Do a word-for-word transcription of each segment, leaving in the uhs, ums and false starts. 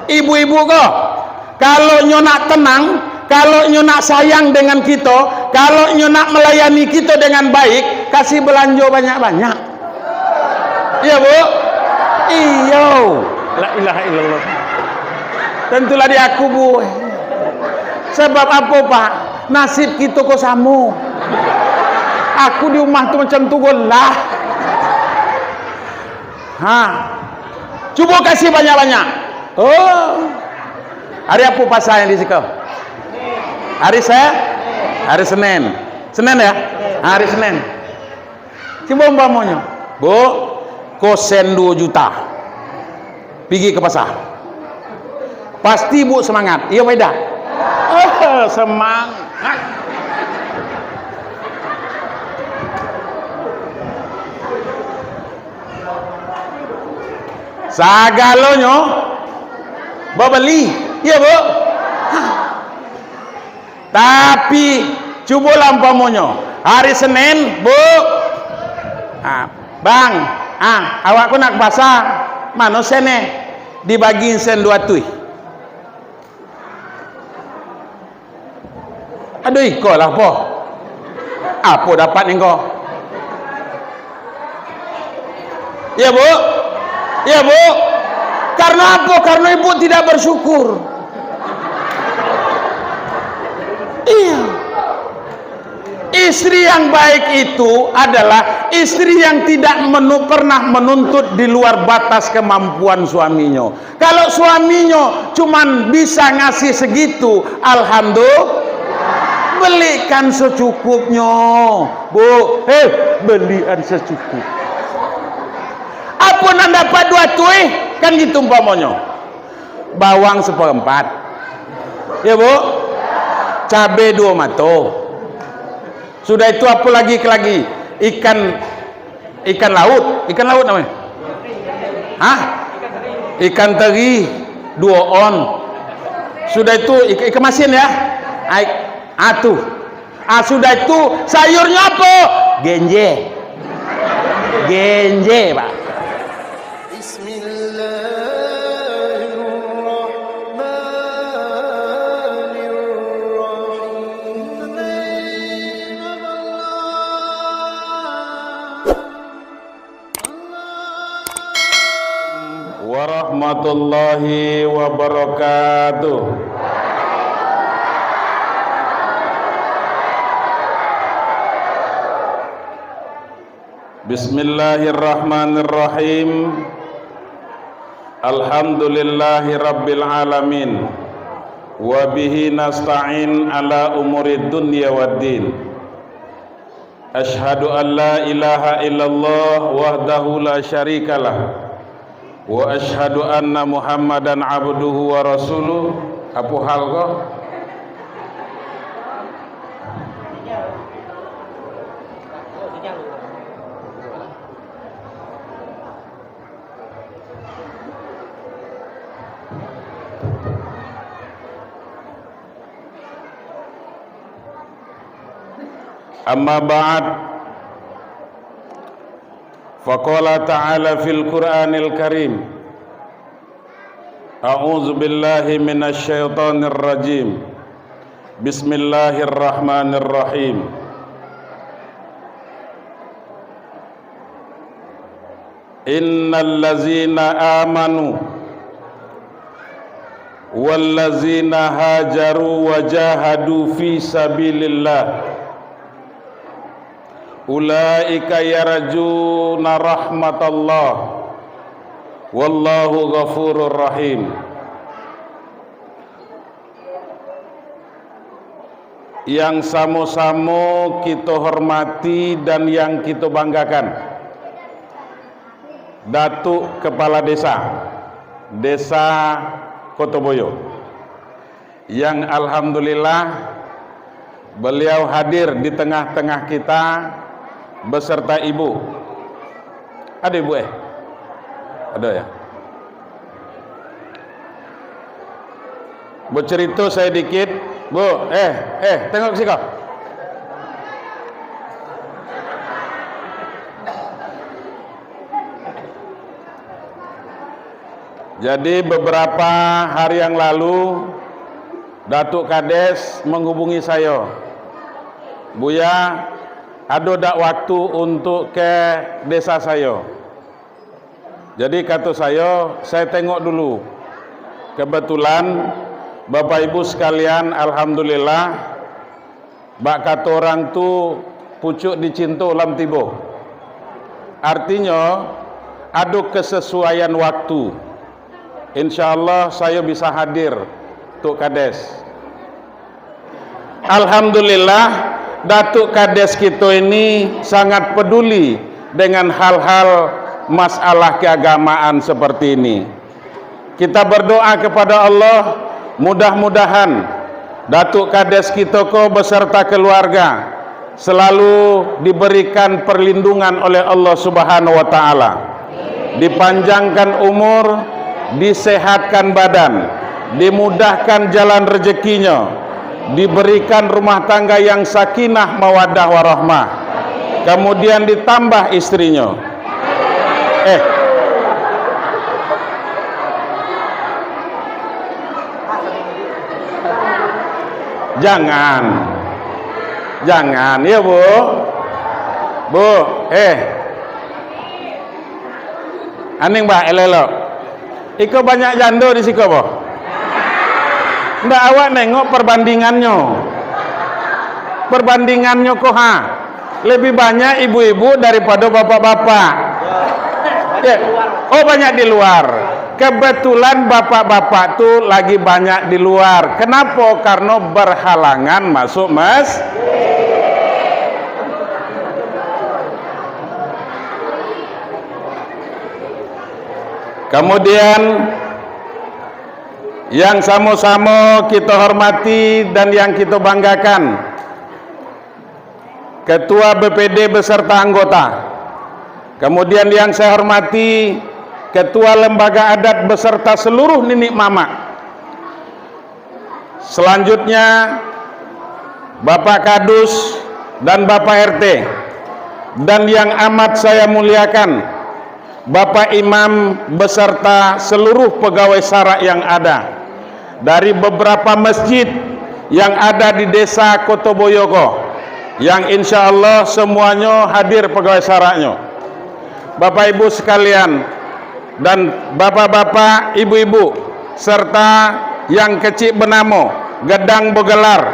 Ibu-ibu ko, kalau nyo nak tenang, kalau nyo nak sayang dengan kito, kalau nyo nak melayani kito dengan baik, kasih belanjo banyak-banyak. Iyo, Bu? Iyo. La ilaha illallah. Tentulah di aku, Bu. Sebab apo, Pak? Nasib kito ko samo. Aku di rumah tu macam tu golah. Ha. Cubo kasih banyak-banyak. Oh. Hari apo pasa yang di siko? Hari Se-, hari Senin. Senin, ya? Ha, hari Senin. Cubo umpamonyo, Bu, ko sen duo juta. Pigi ka pasa. Pasti Bu semangat. Iyo, Pak Ida? Oh, semangat. Sagalonyo babali. Iyo, Bu? Tapi, cubolah umpamonyo, hari Senin, Bu. Ha, Bang, ha, awak ko nak ka pasa, mano sen e? Dibagi sen duo ratuih. Aduh, iko lah, Po. Apo dapat ningko? Iya, Bu? Iya, Bu? Karena apo? Karena ibu tidak bersyukur. Iya. Istri yang baik itu adalah istri yang tidak menu-, pernah menuntut di luar batas kemampuan suaminya. Kalau suaminyo cuman bisa ngasih segitu, alhamdulillah, belikan secukupnyo, Bu. Heh, belian secukup. Apo nan dapat duo ratuih, kan gitu umpamonyo. Bawang seperempat. Ya, Bu? Cabe duo mato. Sudah itu, apo lagi, lagi? Ikan, ikan laut. Ikan laut namonyo? Hah? Ikan teri, duo on. Sudah itu, ik-, ikan masin, ya? Ai-, ah, tu. Ah, sudah itu, sayurnyo apo? Genje. Genje, Pak. Bismillahirrahmanirrahim. Warahmatullahi wabarakatuh. Bismillahirrahmanirrahim. Alhamdulillahirabbil alamin. Wa bihi nasta'in ala umurid dunya waddin. Asyhadu an la ilaha illallah wahdahu la syarikalah. Wa asyhadu anna Muhammadan abduhu wa rasuluh. Apo hal ko? Amma ba'd. Faqala ta'ala fil Qur'anil Karim. A'udzu billahi minasy syaithanir rajim. Bismillahirrahmanirrahim. Innal ladzina amanu wal ladzina hajaru wa jahadu fi sabilillah, ulaika yarjuna rahmatallah, wallahu ghafurur rahim. Yang samo-samo kito hormati dan yang kito banggakan, Datuk Kepala Desa, Desa Koto Boyo, yang alhamdulillah beliau hadir di tengah-tengah kita beserta ibu. Ado ibu, eh? Ado, ya? Bacarito sadikit, Bu. Eh, eh, tengok ka siko. Jadi, beberapa hari yang lalu, Datuk Kades menghubungi sayo, "Buya, ado dak waktu untuk ke desa sayo?" Jadi, kato sayo, "Saya tengok dulu." Kebetulan, Bapak Ibu sekalian, alhamdulillah, bak kato urang tu, pucuak dicinto lam tibo. Artinyo, ado kesesuaian waktu. Insya Allah, sayo bisa hadir, Tuk Kades. Alhamdulillah, Datuk Kades kito ini sangat peduli dengan hal-hal masalah keagamaan seperti ini. Kita berdoa kepada Allah, mudah-mudahan Datuk Kades kito ko beserta keluarga selalu diberikan perlindungan oleh Allah Subhanahu wa Ta'ala, dipanjangkan umur, disehatkan badan, dimudahkan jalan rezekinya, diberikan rumah tangga yang sakinah mawaddah warahmah, kemudian ditambah istrinya. Eh. Jangan. Jangan, ya, Bu. Bu, eh. Aning, Bah, elok-elok. Iko banyak jando di siko, boh. Ndak awak nengok perbandingannyo. Perbandingannyo ko, ha. Lebih banyak ibu-ibu daripada bapak-bapak. Ya. Oh, banyak di luar. Kebetulan bapak-bapak tu lagi banyak di luar. Kenapa? Karena berhalangan masuk mas-, Kemudian, yang samo-samo kita hormati dan yang kita banggakan, Ketua B P D beserta anggota. Kemudian, yang saya hormati Ketua Lembaga Adat beserta seluruh niniak mamak. Selanjutnya, Bapak Kadus dan Bapak R T, dan yang amat saya muliakan, Bapak Imam beserta seluruh pegawai syarak yang ada dari beberapa masjid yang ada di Desa Koto Boyo ko, yang insya Allah semuanya hadir pegawai syaraknya. Bapak Ibu sekalian, dan bapak-bapak, ibu-ibu, serta yang kecik benamo, gedang begelar,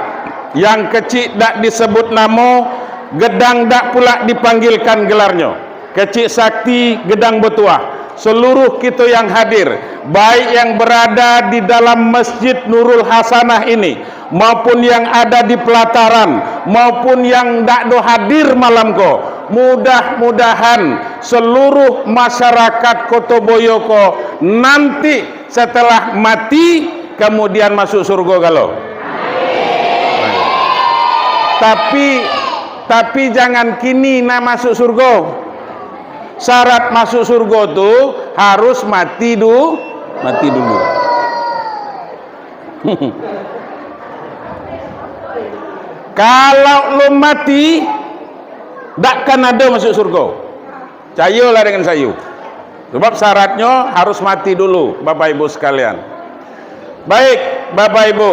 yang kecik dak disebut namo, gedang dak pulak dipanggilkan gelarnyo, kecik sakti, gedang betuah, seluruh kito yang hadir, baik yang berada di dalam Masjid Nurul Hasanah ini, maupun yang ada di pelataran, maupun yang dak do hadir malam ko, mudah-mudahan seluruh masyarakat Koto Boyo ko nanti setelah mati, kemudian masuk surga galo. Tapi, tapi jangan kini nak masuk surga. Syarat masuk surga tu harus mati du-, mati dulu. Kalau lum mati, dak kan ado masuk surga. Cayolah dengan sayo. Sebab syaratnyo harus mati dulu, Bapak Ibu sekalian. Baik, Bapak Ibu,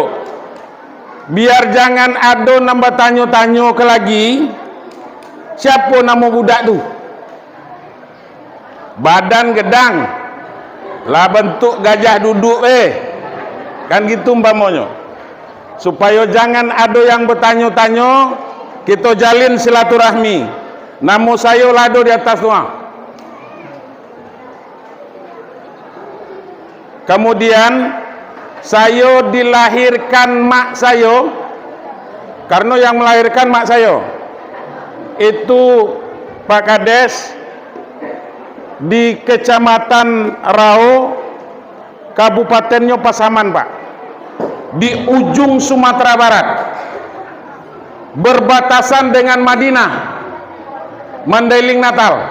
biar jangan ado nan batanyo-tanyo ka lagi, siapo namo budak tu? Badan gedang, lah bantuak gajah duduk, eh. Kan gitu umpamonyo. Supayo jangan ado yang batanyo-tanyo, kito jalin silaturahmi. Namo sayo lah ado di atas tu, ah. Kemudian, sayo dilahirkan mak sayo. Karena yang melahirkan mak sayo itu Pak Kades di Kecamatan Rao, Kabupatennyo Pasaman, Pak, di ujung Sumatera Barat, berbatasan dengan Madinah, Mandailing Natal,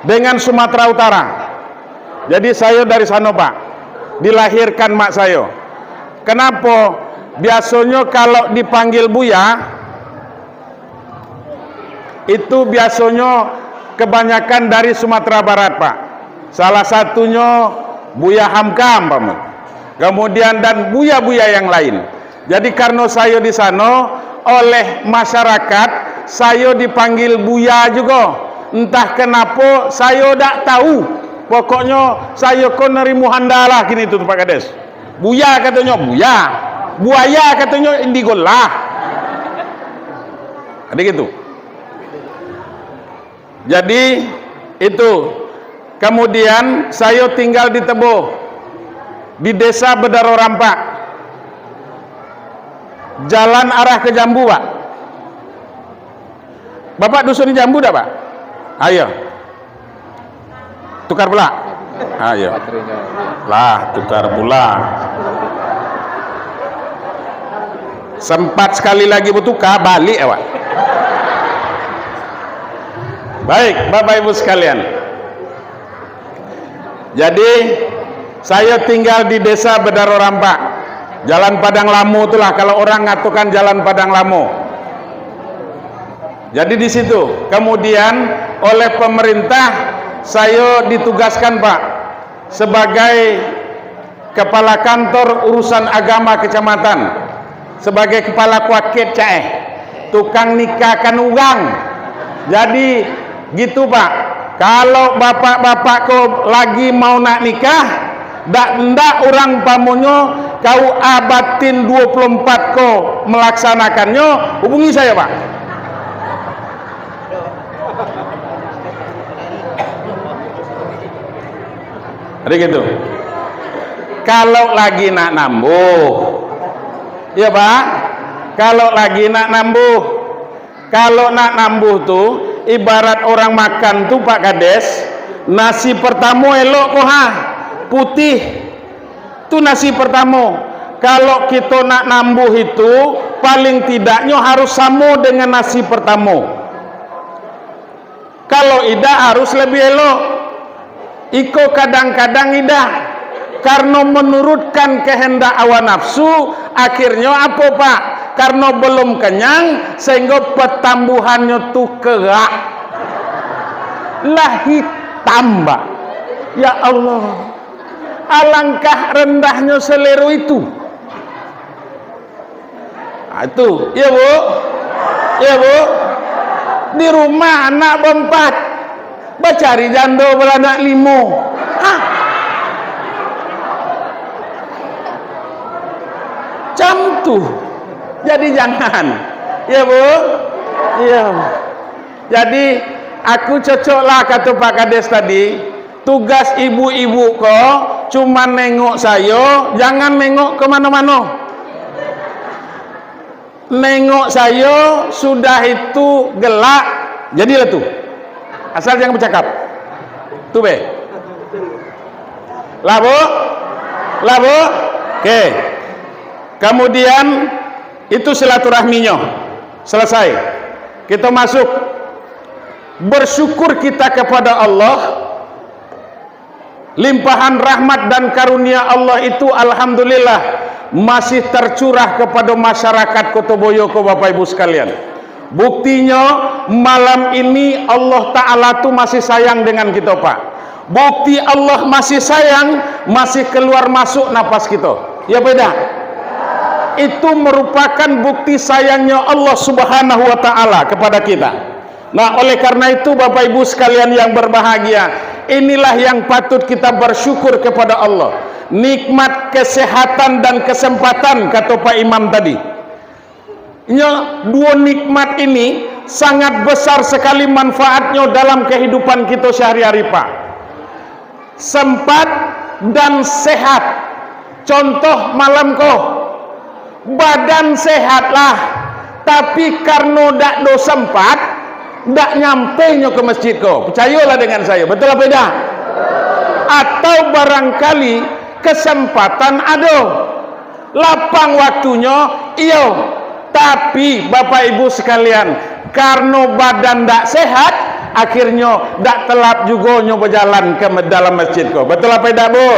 dengan Sumatera Utara. Jadi, sayo dari sano, Pak. Dilahirkan mak sayo. Kenapo? Biasonyo kalau dipanggil Buya, itu biasonyo kebanyakan dari Sumatera Barat, Pak. Salah satunyo Buya Hamka, umpamo. Kemudian, dan buya-buya yang lain. Jadi, karano sayo di sano, oleh masyarakat, sayo dipanggil Buya jugo. Entah kenapo, sayo dak tahu. Pokoknyo, sayo ko narimo handa lah kini tu, Pak Kades. Buya katonyo, buya. Buaya katonyo, indigo lah. Ado gitu. Jadi, itu. Kemudian, sayo tinggal di Tebo, di Desa Bedaro Rampak. Jalan arah ke Jambu, Pak. Bapak dusun di Jambu dak, Pak? Ayo. Tukar pula. Ayo. Lah, tukar pula. Sempat sekali lagi bertukar, balik awak. Baik, Bapak Ibu sekalian. Jadi, sayo tinggal di Desa Bedaro Rampak. Jalan Padang Lamo tu lah, kalau orang ngatokan Jalan Padang Lamo. Jadi, di situ, kemudian oleh pemerintah, sayo ditugaskan, Pak, sebagai Kepala Kantor Urusan Agama Kecamatan, sebagai kepala kuaket, cak eh, tukang nikahkan urang. Jadi, gitu, Pak. Kalau bapak-bapak ko lagi mau nak nikah, dak ndak urang pamonyo K U A Batin dua puluh empat ko melaksanakannyo, hubungi sayo, Pak. Jadi gitu. Kalau lagi nak nambuh, ya, Pak? Kalau lagi nak nambuh, kalau nak nambuh tu, ibarat orang makan tu, Pak Kades, nasi pertamo elok ko ha, putih. Tu nasi pertamo. Kalau kito nak nambuh itu, paling tidaknyo harus samo dengan nasi pertamo. Kalau idak, harus lebih elok. Iko kadang-kadang idak, karno menurutkan kehendak hawa nafsu, akhirnyo apo, Pak? Karno belum kenyang, sehinggo petambuhannyo tu kerak. Lah hitam, Pak. Ya Allah. Alangkah rendahnyo selero itu. Ah, itu. Iya, Bu? Iya, Bu? Di rumah anak berempat. Bacari jando beranak limo. Hah? Macam tu. Jadi jangan. Iya, Bu? Iya. Jadi, aku cocok lah kato Pak Kades tadi. Tugas ibu-ibu ko cuman nengok sayo, jangan nengok ke mano-mano. Nengok sayo, sudah itu gelak, jadilah tu. Asal jangan bercakap. Tu be. Lah, Bu? Lah, Bu? Oke. Kemudian, itu silaturahminyo. Selesai. Kita masuk. Bersyukur kita kepada Allah. Limpahan rahmat dan karunia Allah itu, alhamdulillah, masih tercurah kepada masyarakat Koto Boyo ko, Bapak Ibu sekalian. Buktinyo, malam ini Allah Ta'ala tu masih sayang dengan kito, Pak. Bukti Allah masih sayang, masih keluar masuk napas kito. Ya, beda. Itu merupakan bukti sayangnya Allah Subhanahu wa Ta'ala kepada kita. Nah, oleh karena itu, Bapak Ibu sekalian yang berbahagia, inilah yang patut kita bersyukur kepada Allah. Nikmat kesehatan dan kesempatan, kata Pak Imam tadi. Nya, dua nikmat ini sangat besar sekali manfaatnya dalam kehidupan kita sehari-hari, Pak. Sempat dan sehat. Contoh malam ko, badan sehat lah, tapi karno dak do sempat, dak nyampe nyo ke masjid ko. Percayolah dengan saya, betul apa tidak? Atau barangkali kesempatan ado, lapang waktunyo, iyo. Tapi, Bapak Ibu sekalian, karno badan dak sehat, akhirnyo dak telap jugo nyo bajalan ke me-, dalam masjid ko. Betul apa tidak, Bu?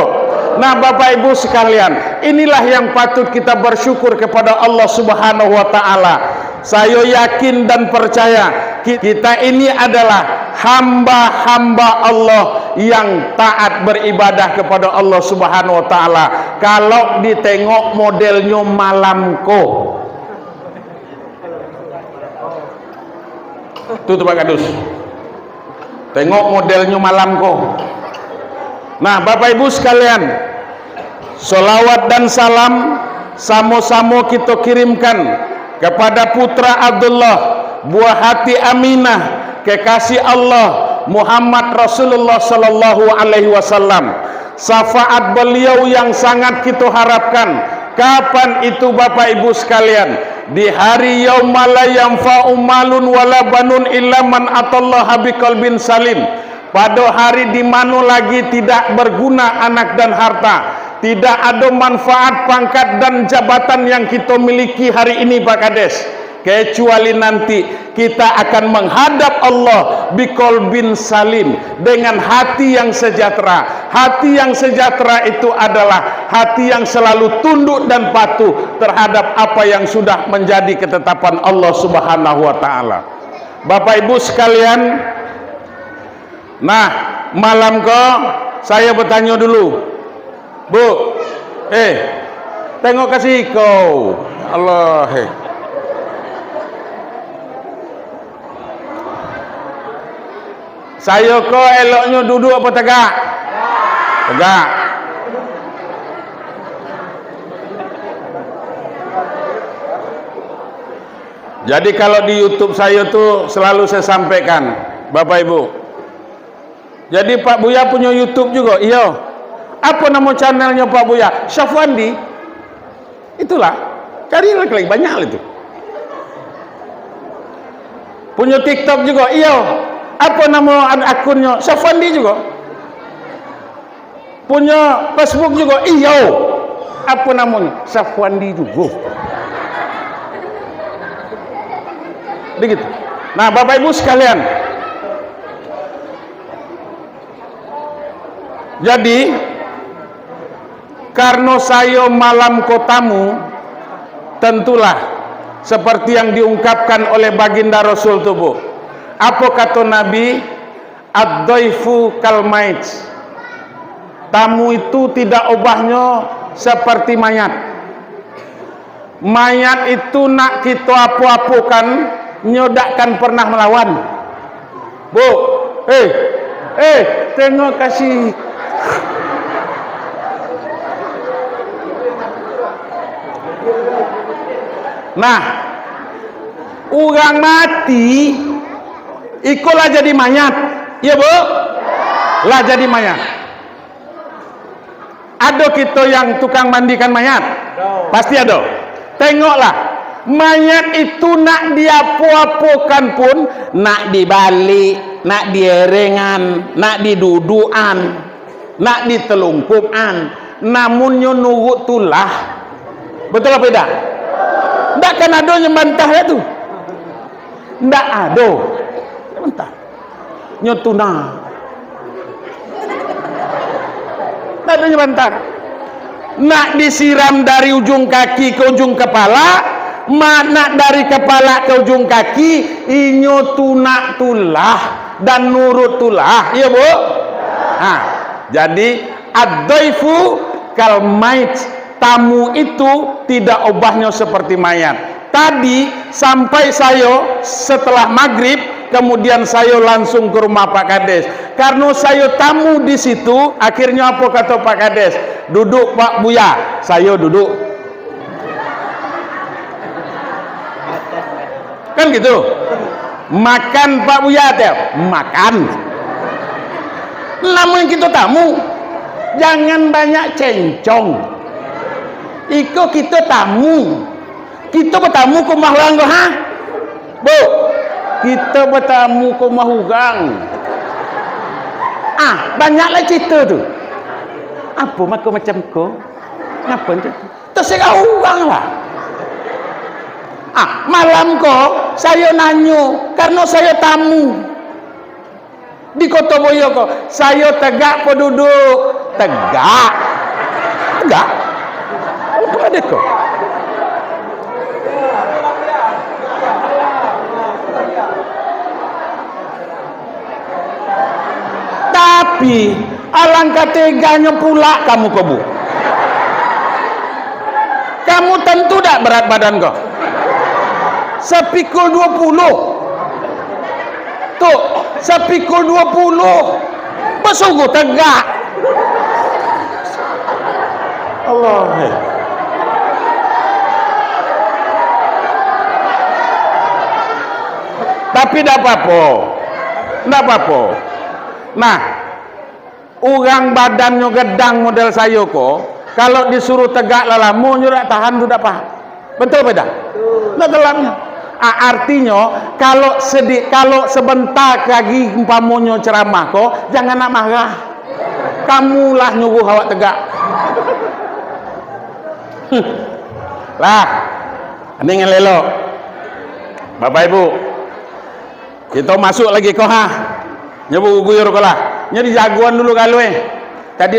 Nah, Bapak Ibu sekalian, inilah yang patut kita bersyukur kepada Allah Subhanahu wa Ta'ala. Saya yakin dan percaya, ki-, kita ini adalah hamba-hamba Allah yang taat beribadah kepada Allah Subhanahu wa Ta'ala, kalau ditengok modelnyo malam ko. Tu, tu, Pak Kadus. Tengok modelnyo malam ko. Nah, Bapak Ibu sekalian, salawat dan salam samo-samo kito kirimkan kepada putra Abdullah, buah hati Aminah, kekasih Allah, Muhammad Rasulullah sallallahu alaihi wasallam. Syafaat beliau yang sangat kito harapkan. Kapan itu, Bapak Ibu sekalian? Di hari yauma la yanfa'u malun wala banun illa man atallaha biqalbin salim. Pado hari di mano lagi tidak berguna anak dan harta, tidak ado manfaat pangkat dan jabatan yang kito miliki hari ini, Pak Kades, kecuali nanti kita akan menghadap Allah biqalbin salim, dengan hati yang sejahtera. Hati yang sejahtera itu adalah hati yang selalu tunduk dan patuh terhadap apa yang sudah menjadi ketetapan Allah Subhanahu wa Ta'ala. Bapak Ibu sekalian, nah, malam ko, saya bertanya dulu. Bu, eh, tengok ka siko. Allah, eh. Sayo ko eloknyo duduk apo tagak? Tagak. Jadi, kalau di YouTube sayo tu selalu saya sampaikan, Bapak Ibu. Jadi, Pak Buya punyo YouTube jugo? Iyo. Apo namo channelnyo Pak Buya? Syafwandi. Itulah. Cari lagi, banyak lah itu. Punyo TikTok jugo? Iyo. Apo namo an-, akunnyo? Syafwandi jugo. Punyo Facebook jugo? Iyo. Apo namonyo? Syafwandi jugo. Begitu. Nah, Bapak Ibu sekalian, jadi, karano sayo malam ko tamu, tentulah seperti yang diungkapkan oleh Baginda Rasul tu, Bu. Apo kato Nabi? "Ad-dhaifu kal mait." Tamu itu tidak obahnyo seperti mayat. Mayat itu nak kito apo-apokan, nyo dak akan pernah malawan. Bu, eh, eh, tengok ka si. Nah, urang mati, iko lah jadi mayat. Iyo, Bu? Lah jadi mayat. Ado kito yang tukang mandikan mayat? Pasti ado. Tengoklah, mayat itu nak diapo-apokan pun, nak dibalik, nak dierengan, nak didudukan, nak ditelungkupan, namunnyo nurut tulah. Betul apo indak? Ndak kan ado nyo bantah tu? Ndak ado. Ndak bantah. Nyo tuna. Ndak ado nyo bantah. Nak disiram dari ujung kaki ka ujung kapala, ma-, nak dari kapala ka ujung kaki, inyo tunak tulah dan nurut tulah. Iyo, Bu? Ha, jadi, ad-dhaifu kal mait, tamu itu tidak obahnyo seperti mayat. Tadi sampai sayo setelah magrib, kemudian sayo langsung ke rumah Pak Kades. Karano sayo tamu di situ, akhirnyo apo kato Pak Kades? "Duduk, Pak Buya." Sayo duduk. Kan gitu? "Makan, Pak Buya," teh. Makan. Namonyo kito tamu, jangan banyak cencong. Iko kito tamu. Kito batamu ka rumah urang ko, ha? Bu, kito batamu ka rumah urang. Ah, banyak lai carito tu. Apo mako macam ko? Ngapo tu? Taserah urang lah. Ah, malam ko, sayo nanyo, karano sayo tamu. Di Koto Boyo ko, sayo tegak apo duduk? Tegak. Tegak. Apo ado ko? Tapi Pi, alangkah teganyo pulak kamu ko, Bu. Kamu tantu dak barat badan ko? Sapikul duo puluah. Tu, sapikul duo puluah. Basuruah tagak. Allah, hei. Tapi dak apo-apo. Dak apo-apo. Nah, urang badannyo gadang model sayo ko, kalau disuruah tagak lah lamo, nyo dak tahan tu dak paha. Betul apa dak? Dak tahan. Ah, artinyo, kalau sedi-, kalau sabanta lagi umpamonyo ceramah ko, jangan nak marah. Kamulah nyuruah awak tagak. Lah, ning elok. Bapak Ibu, kito masuak lagi ko ha. Nyo baguguyur ko lah. Nyo dijagoan dulu galo eh. Tadi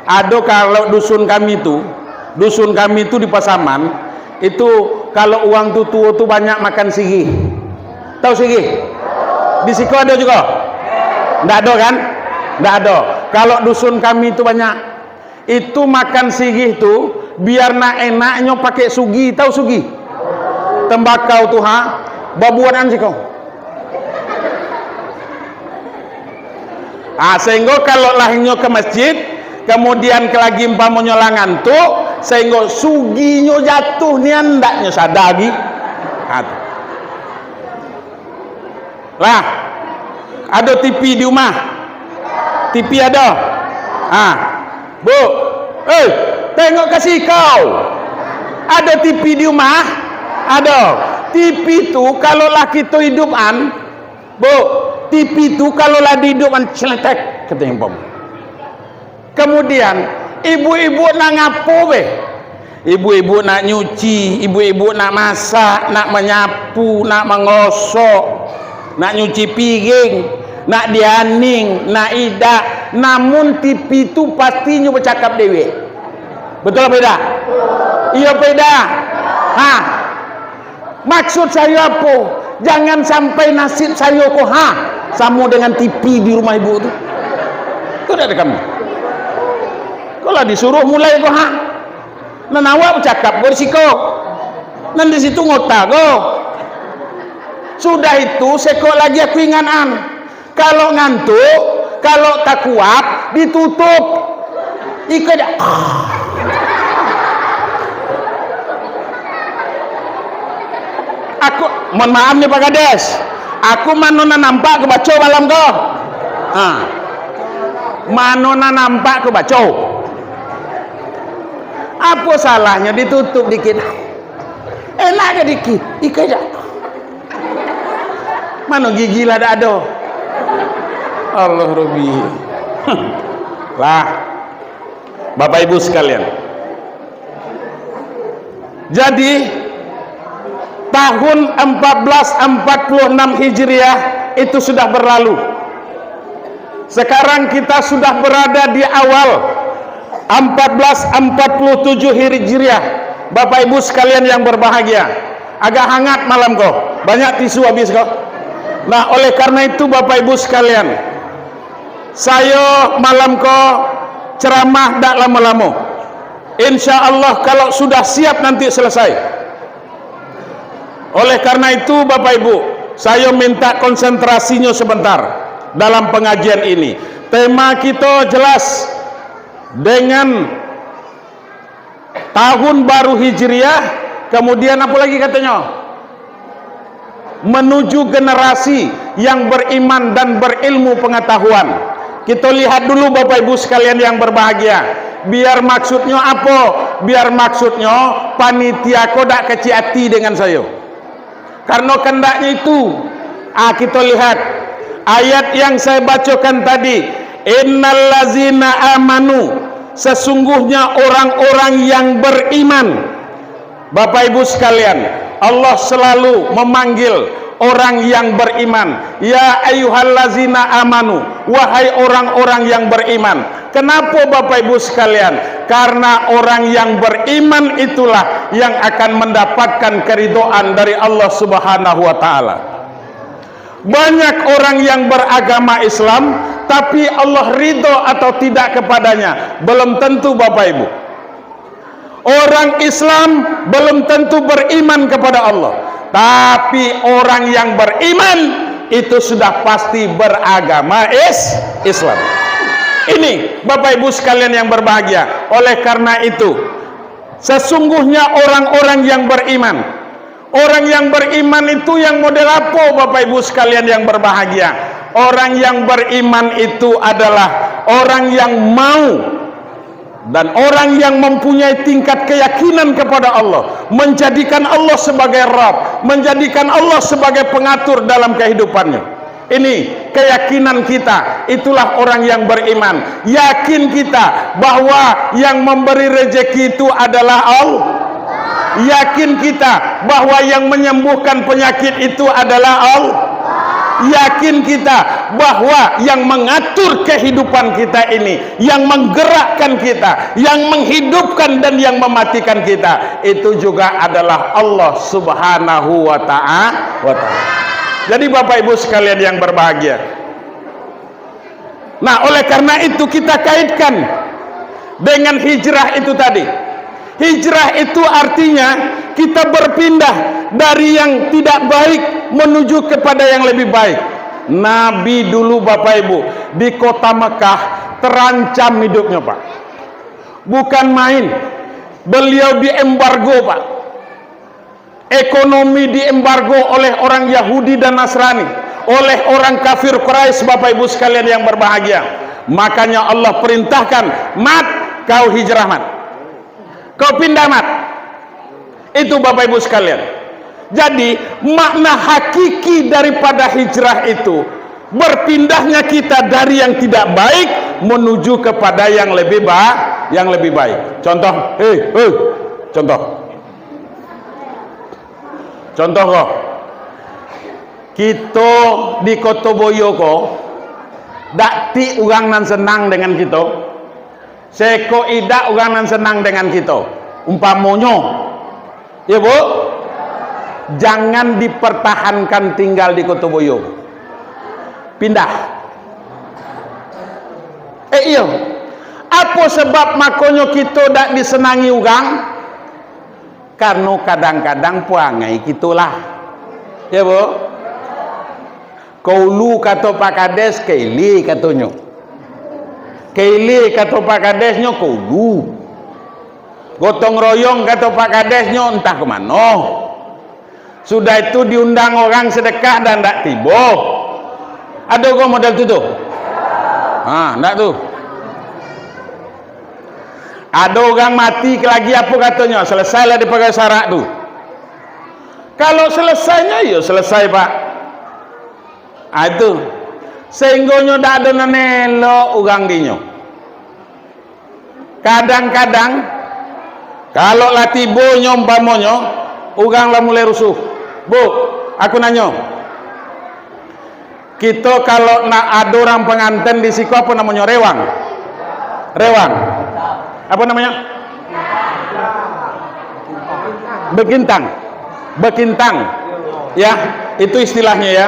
ado kalau dusun kami tu, dusun kami tu di Pasaman, itu kalau urang tutuo tu banyak makan sirih. Tahu sirih? Di siko ado jugo? Ndak ado kan? Ndak ado. Kalau dusun kami tu banyak, itu makan sirih tu, biar nak enaknyo pakai sugi. Tahu sugi? Tembakau tu ha, babuakan siko. Ah, sehinggo kalau lah inyo ka masjid, kamudian ka lagi umpamonyo lah ngantuk, sehinggo suginyo jatuah nian ndak nyo sadar agi. Ha, tu. Lah, ado T V di rumah? T V ado? Ha. Bu, eh, tengok ka siko. Ado T V di rumah? Ado. T V tu, kalau lah kito iduikan, Bu, T V tu kalau lah diiduikan, celetek, katonyo, umpamo. Kamudian, ibu-ibu nak ngapo beh? Ibu-ibu nak nyuci, ibu-ibu nak masak, nak manyapu, nak manggosok, nak nyuci piring, nak dianing, nak idak. Namun T V tu pastinyo bacakap dewek. Betul apa idak? Iyo apa idak? Ha. Maksud sayo apo? Jangan sampai nasib sayo ko ha samo dengan T V di rumah ibu tu. Tu dak ado kami. Ko lah disuruah mulai ko ha. Nan awak bacakap ko di siko. Nan di situ ngota ko. Sudah itu, sekok lagi aku ingakan. Kalau ngantuk, kalau takuap, ditutup. Iko dak. Aku, mohon maaf ni Pak Kades. Aku mano nan nampak ku baco malam ko. Ha. Mano nan nampak ku baco. Apo salahnyo ditutup dikit? Enak ka dikit, iko dak. Mano gigi lah dak ado. Allah Robbi. Lah. Bapak Ibu sekalian. Jadi, tahun empat belas empat puluh enam Hijriah itu sudah berlalu. Sekarang kita sudah berada di awal empat belas empat puluh tujuh Hijriah. Bapak Ibu sekalian yang berbahagia, agak hangat malam ko. Banyak tisu habis ko. Nah, oleh karena itu Bapak Ibu sekalian, sayo malam ko ceramah dak lamo-lamo. Insya Allah kalau sudah siap nanti selesai. Oleh karena itu, Bapak Ibu, sayo minta konsentrasinyo sebentar dalam pengajian ini. Tema kito jelas dengan tahun baru Hijriah, kemudian apa lagi katonyo? Menuju generasi yang beriman dan berilmu pengetahuan. Kito lihat dulu, Bapak Ibu sekalian yang berbahagia. Biar maksudnyo apo? Biar maksudnyo panitia ko dak kecik ati dengan sayo. Kareno kandaknyo itu, ah, kito lihat ayat yang saya bacokan tadi, "Innallazina amanu," sesungguhnya orang-orang yang beriman. Bapak Ibu sekalian, Allah selalu memanggil orang yang beriman, "Ya ayyuhallazina amanu," wahai orang-orang yang beriman. Kenapa, Bapak Ibu sekalian? Karena orang yang beriman itulah yang akan mendapatkan keridhaan dari Allah Subhanahu wa Ta'ala. Banyak orang yang beragama Islam, tapi Allah ridho atau tidak kepadanya, belum tentu, Bapak Ibu. Orang Islam belum tentu beriman kepada Allah, tapi orang yang beriman itu sudah pasti beragama is-, Islam. Ini, Bapak Ibu sekalian yang berbahagia, oleh karena itu, sesungguhnya orang-orang yang beriman, orang yang beriman itu yang model apo, Bapak Ibu sekalian yang berbahagia? Orang yang beriman itu adalah orang yang mau dan orang yang mempunyai tingkat keyakinan kepada Allah, menjadikan Allah sebagai Rabb, menjadikan Allah sebagai pengatur dalam kehidupannya. Ini keyakinan kita, itulah orang yang beriman. Yakin kita bahwa yang memberi rezeki itu adalah Allah. Yakin kita bahwa yang menyembuhkan penyakit itu adalah Allah. Yakin kita bahwa yang mengatur kehidupan kita ini, yang menggerakkan kita, yang menghidupkan dan yang mematikan kita, itu juga adalah Allah Subhanahu wa ta'a-, wa ta'ala. Jadi, Bapak Ibu sekalian yang berbahagia, nah, oleh karena itu kita kaitkan dengan hijrah itu tadi. Hijrah itu artinya kita berpindah dari yang tidak baik menuju kepada yang lebih baik. Nabi dulu, Bapak Ibu, di kota Mekah terancam hidupnya, Pak. Bukan main. Beliau diembargo, Pak. Ekonomi diembargo oleh orang Yahudi dan Nasrani, oleh orang kafir Quraisy, Bapak Ibu sekalian yang berbahagia. Makanya Allah perintahkan, "Mat, kau hijrah, Mat. Kau pindah, Mat." Itu, Bapak Ibu sekalian. Jadi, makna hakiki daripada hijrah itu, berpindahnya kita dari yang tidak baik menuju kepada yang lebih ba-, yang lebih baik. Contoh, hei, hei, contoh. Contoh ko, kito di Koto Boyo ko, dak ado urang nan senang dengan kito, saikok idak urang nan senang dengan kito. Umpamonyo, ya, Bu, jangan dipertahankan tinggal di Koto Boyo. Pindah. Eh, iyo. Apo sebab makonyo kito dak disenangi urang? Karano kadang-kadang parangai kito lah. Ya, Bu? Ka ulu kato Pak Kades, ka ilia katonyo. Ka ilia kato Pak Kadesnyo ka ulu. Gotong royong kato Pak Kadesnyo antah ka mano. Sudah itu diundang urang sadakah dan ndak tibo. Ado ko model tu, tu? Ha, ndak tu. Ado urang mati ka lagi apo katonyo, salasai lah dipagawai sarak tu. Kalau salasainyo, iyo salasai, Pak. Ah, itu. Sainggonyo ndak ado nan elok urang dinyo. Kadang-kadang, kalau lah tibonyo, umpamonyo, urang lah mulai rusuh. Bu, aku nanyo, kito kalau nak ado urang panganten di siko, apo namonyo? Rewang? Rewang. Apo namonyo? Bakintang. Bakintang. Ya, itu istilahnyo, ya.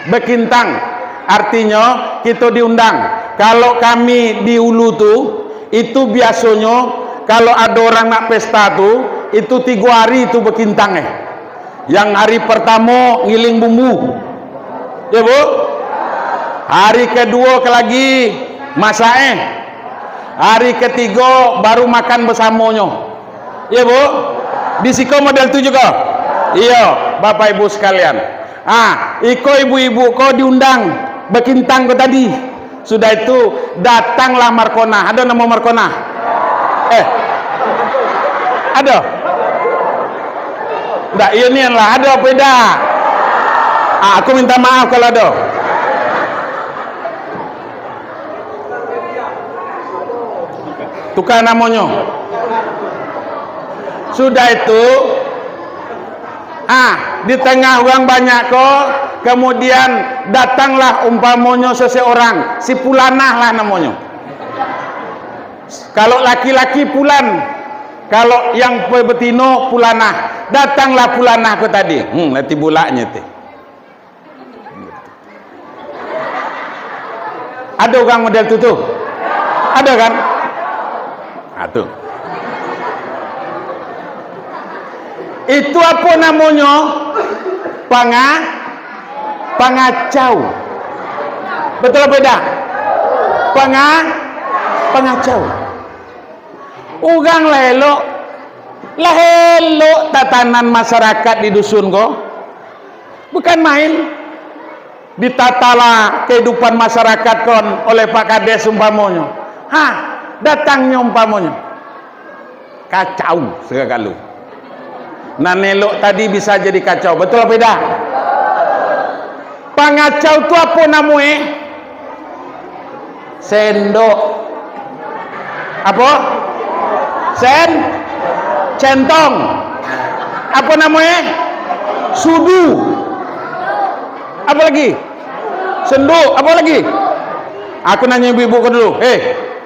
Bakintang. Artinyo, kito diundang. Kalau kami di ulu tu, itu biasonyo, kalau ado urang nak pesta tu, itu tigo hari tu bakintang, eh. Yang hari partamo ngiling bumbu. Ya, Bu? Hari kaduo ka lagi masak, eh. Hari katigo baru makan basamonyo. Ya, Bu? Di siko model tu jugo? Iyo, Bapak Ibu sakalian. Ah, iko ibu-ibu ko diundang bakintang ko tadi. Sudah itu, datanglah Markonah. Ado namo Markonah? Eh. Ado? Ndak, iyo nian lah. Ado apo indak? Ah, aku minta maaf kalau ado. Tuka namonyo. Sudah itu, ah, di tangah urang banyak ko, kemudian datanglah umpamonyo seseorang, si Pulanah lah namonyo. Kalau laki-laki Pulan, kalau yang pe-, betino Pulanah. Datanglah Pulanah ko tadi. Hmm, nanti bulaknyo tu. Ado urang model tu, tu? Ado kan? Ha, tu. Itu apo namonyo? Panga-, pangacau. Betul apo indak? Panga-, pangacau. Urang lah elok, lah elok tatanan masyarakat di dusun ko. Bukan main. Ditatalah kehidupan masyarakat kon oleh Pak Kades umpamonyo. Ha, datangnyo umpamonyo. Kacau sagalo. Nan elok tadi bisa jadi kacau. Betul apo indak? Pangacau tu apo namo e? Sendok. Apo? Sen-, centong. Apo namo e? Sudu. Apo lagi? Senduk. Apo lagi? Aku nanyo ibu-ibu ko dulu. Eh,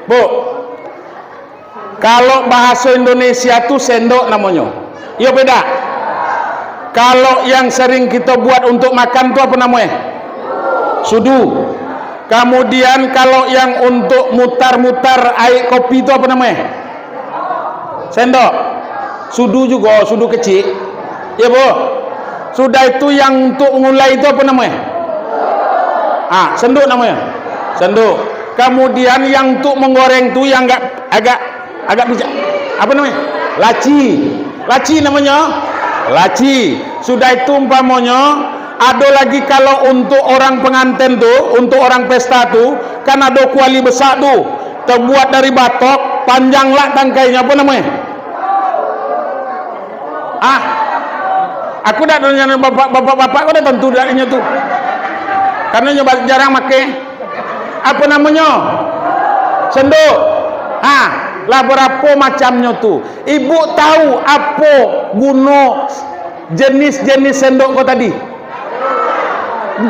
Bu. Kalau bahaso Indonesia tu sendok namonyo. Iyo, beda. Kalau yang sering kito buat untuk makan tu apo namo e? Sudu. Kamudian, kalau yang untuk mutar-mutar aek kopi tu apo namo e? Sendok. Sudu jugo, sudu kecik. Iyo, Bu? Sudah itu, yang untuk mangulai tu apo namo e? Ah, senduk namo e. Senduk. Kamudian, yang untuk manggoreng tu, yang agak, agak, agak bijak. Apo namo e? Laci. Laci namonyo. Laci. Sudah itu, umpamonyo, ado lagi, kalau untuk orang panganten tu, untuk orang pesta tu, kan ado kuali besak tu, tabuat dari batok, panjang lah tangkainyo, apo namo e? Ah, aku dak nanya bapak, bapak-bapak ko dak tantu dak inyo tu. Karano inyo ba-, jarang makai. Apo namonyo? Senduk. Ha, lah barapo macamnyo tu? Ibu tahu apo guno jenis-jenis senduk ko tadi?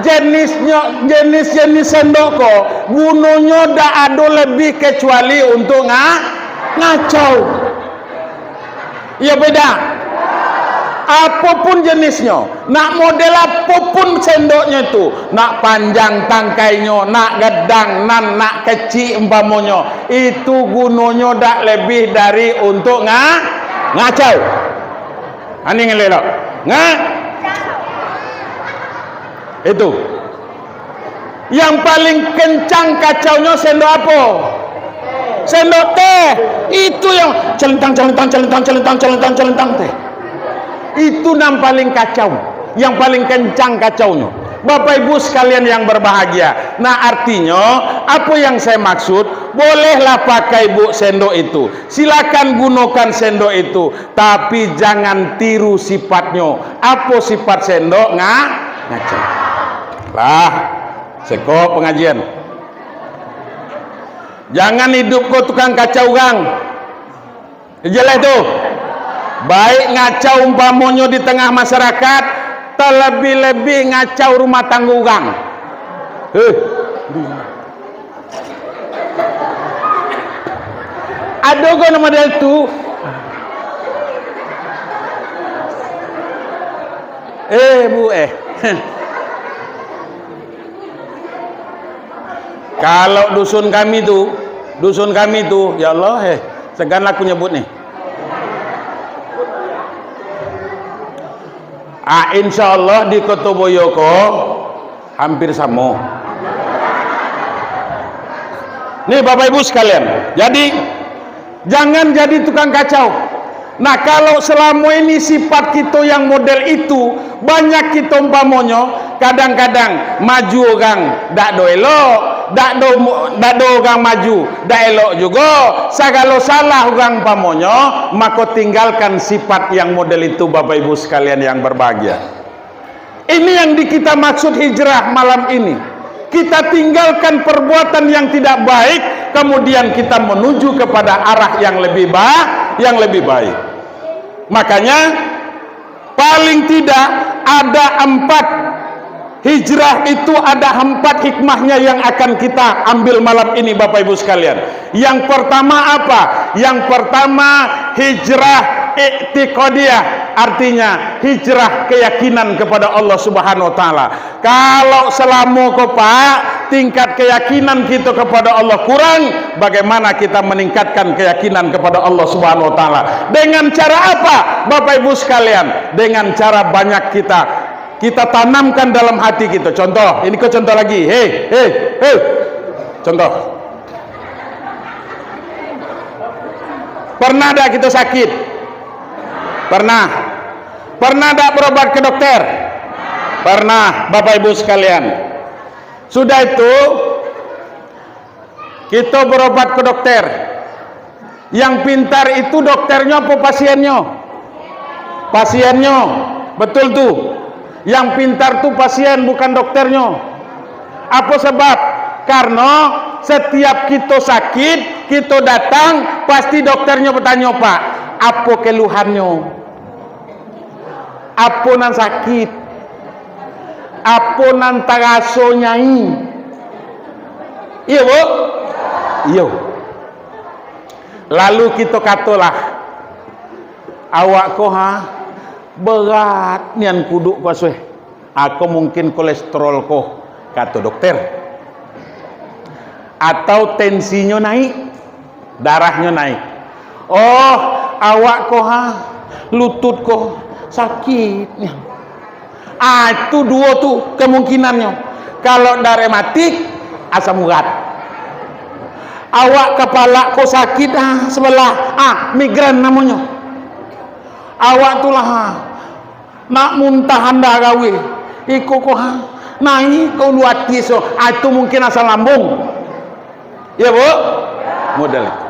Jenisnyo, jenis-jenis sendok ko, gunonyo dak ado lebih kecuali untuk nga-, ngacau. Iyo, beda. Apo pun jenisnyo, nak model apo pun sendoknyo tu, nak panjang tangkainyo, nak gadang, nan nak kecik umpamonyo, itu gunonyo dak lebih dari untuk nga-, ngacau. Ani ngelelok. Nga-, itu. Yang paling kencang kacaunyo sendok apo? Sendok teh. Itu yang celentang, celentang, celentang, celentang, celentang, celentang teh. Itu nan paling kacau, yang paling kencang kacaunyo. Bapak Ibu sekalian yang berbahagia, nah, artinyo, apo yang saya maksud, bolehlah pakai, Bu, sendok itu. Silakan gunokan sendok itu, tapi jangan tiru sifatnyo. Apo sifat sendok? Nga-, ngacau. Lah, seko pangajian. Jangan idup ko tukang kacau urang. Jelas tu? Baik ngacau umpamonyo di tangah masyarakat, talabiah-labiah ngacau rumah tanggo urang. Heh. Ado ko nan model tu? Eh, Bu, eh. Kalau dusun kami tu, dusun kami tu, ya Allah, eh, segan lah aku nyebut ni. Ah, insya Allah di Koto Boyo ko hampir samo. Ni, Bapak Ibu sekalian, jadi, jangan jadi tukang kacau. Nah, kalau selamo ini sifat kito yang model itu, banyak kito umpamonyo, kadang-kadang maju urang dak do elok, dak do, dak do urang maju, dak elok jugo, sagalo salah urang umpamonyo, mako tinggalkan sifat yang model itu, Bapak Ibu sekalian yang berbahagia. Ini yang di kita maksud hijrah malam ini. Kita tinggalkan perbuatan yang tidak baik, kemudian kita menuju kepada arah yang lebih ba-, yang lebih baik. Makanya, paling tidak ada empat hijrah itu, ada empat hikmahnya yang akan kita ambil malam ini, Bapak Ibu sekalian. Yang pertama apa? Yang pertama, hijrah iktiqadiyah, artinya hijrah keyakinan kepada Allah Subhanahu wa Ta'ala. Kalau selamo ko, Pak, Tingkat keyakinan kita kepada Allah kurang, bagaimana kita meningkatkan keyakinan kepada Allah Subhanahu wa Ta'ala? Dengan cara apa, Bapak Ibu sekalian? Dengan cara banyak kita, kita tanamkan dalam hati kita. Contoh, ini ko contoh lagi. Hei, hei, hei. Contoh. Pernah dak kita sakit? Pernah. Pernah dak berobat ke dokter? Pernah, Bapak Ibu sekalian. Sudah itu, kita berobat ke dokter. Yang pintar itu dokternyo apa pasiennyo? Pasiennyo. Betul tu. Yang pintar tu pasien, bukan dokternyo. Apa sebab? Karena setiap kita sakit, kita datang, pasti dokternyo bertanya, "Pak, apa keluhannyo?" Apo nan sakit? Apo nan taraso, Nyai? Iyo, Bu? Iyo. Lalu kito katolah, "Awak ko, ha, berat nian kuduak ko, Sueh." "Ako mungkin kolesterol ko," kato dokter. "Atau tensinyo naik, darahnyo naik." "Oh, awak ko, ha, lutut ko sakit nian." Ah, itu duo tu kemungkinannyo. Kalau dak rematik, asam urat. "Awak kapalak ko sakit, ah, sebelah, ah, migrain namonyo." Awak tu lah, ha, nak muntahan darah weh. Iko ko, ha, naik ka ulu ati so. Ah, itu mungkin asam lambung. Iyo, Bu? Model itu.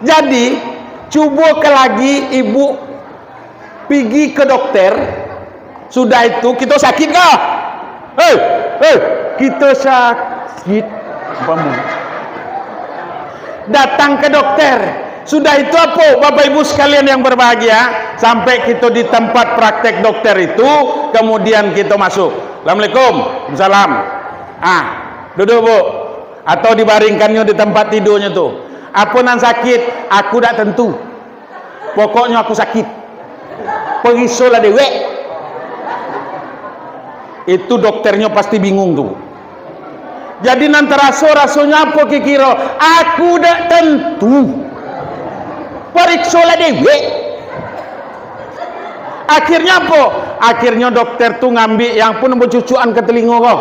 Jadi, cubo ka lagi ibu pigi ka dokter, sudah itu, kito sakit kah? Hei, hei, kito sakit. Umpamo. Datang ka dokter. Sudah itu apo, Bapak Ibu sekalian yang berbahagia? Sampai kito di tempat praktek dokter itu, kemudian kito masuk. "Assalamualaikum." "Waalaikumsalam." Ah, duduk, Bu. Atau dibaringkannyo di tempat tidurnyo tu. "Apo nan sakit?" "Aku dak tentu. Pokoknyo aku sakit." "Parisolah dewek." Itu dokternyo pasti bingung tu. Jadi nan taraso rasonyo apo kikiro? "Aku dak tentu. Pariksolah dewek." Akhirnyo apo? Akhirnyo dokter tu ngambik yang pun bacucuan ka talingo ko.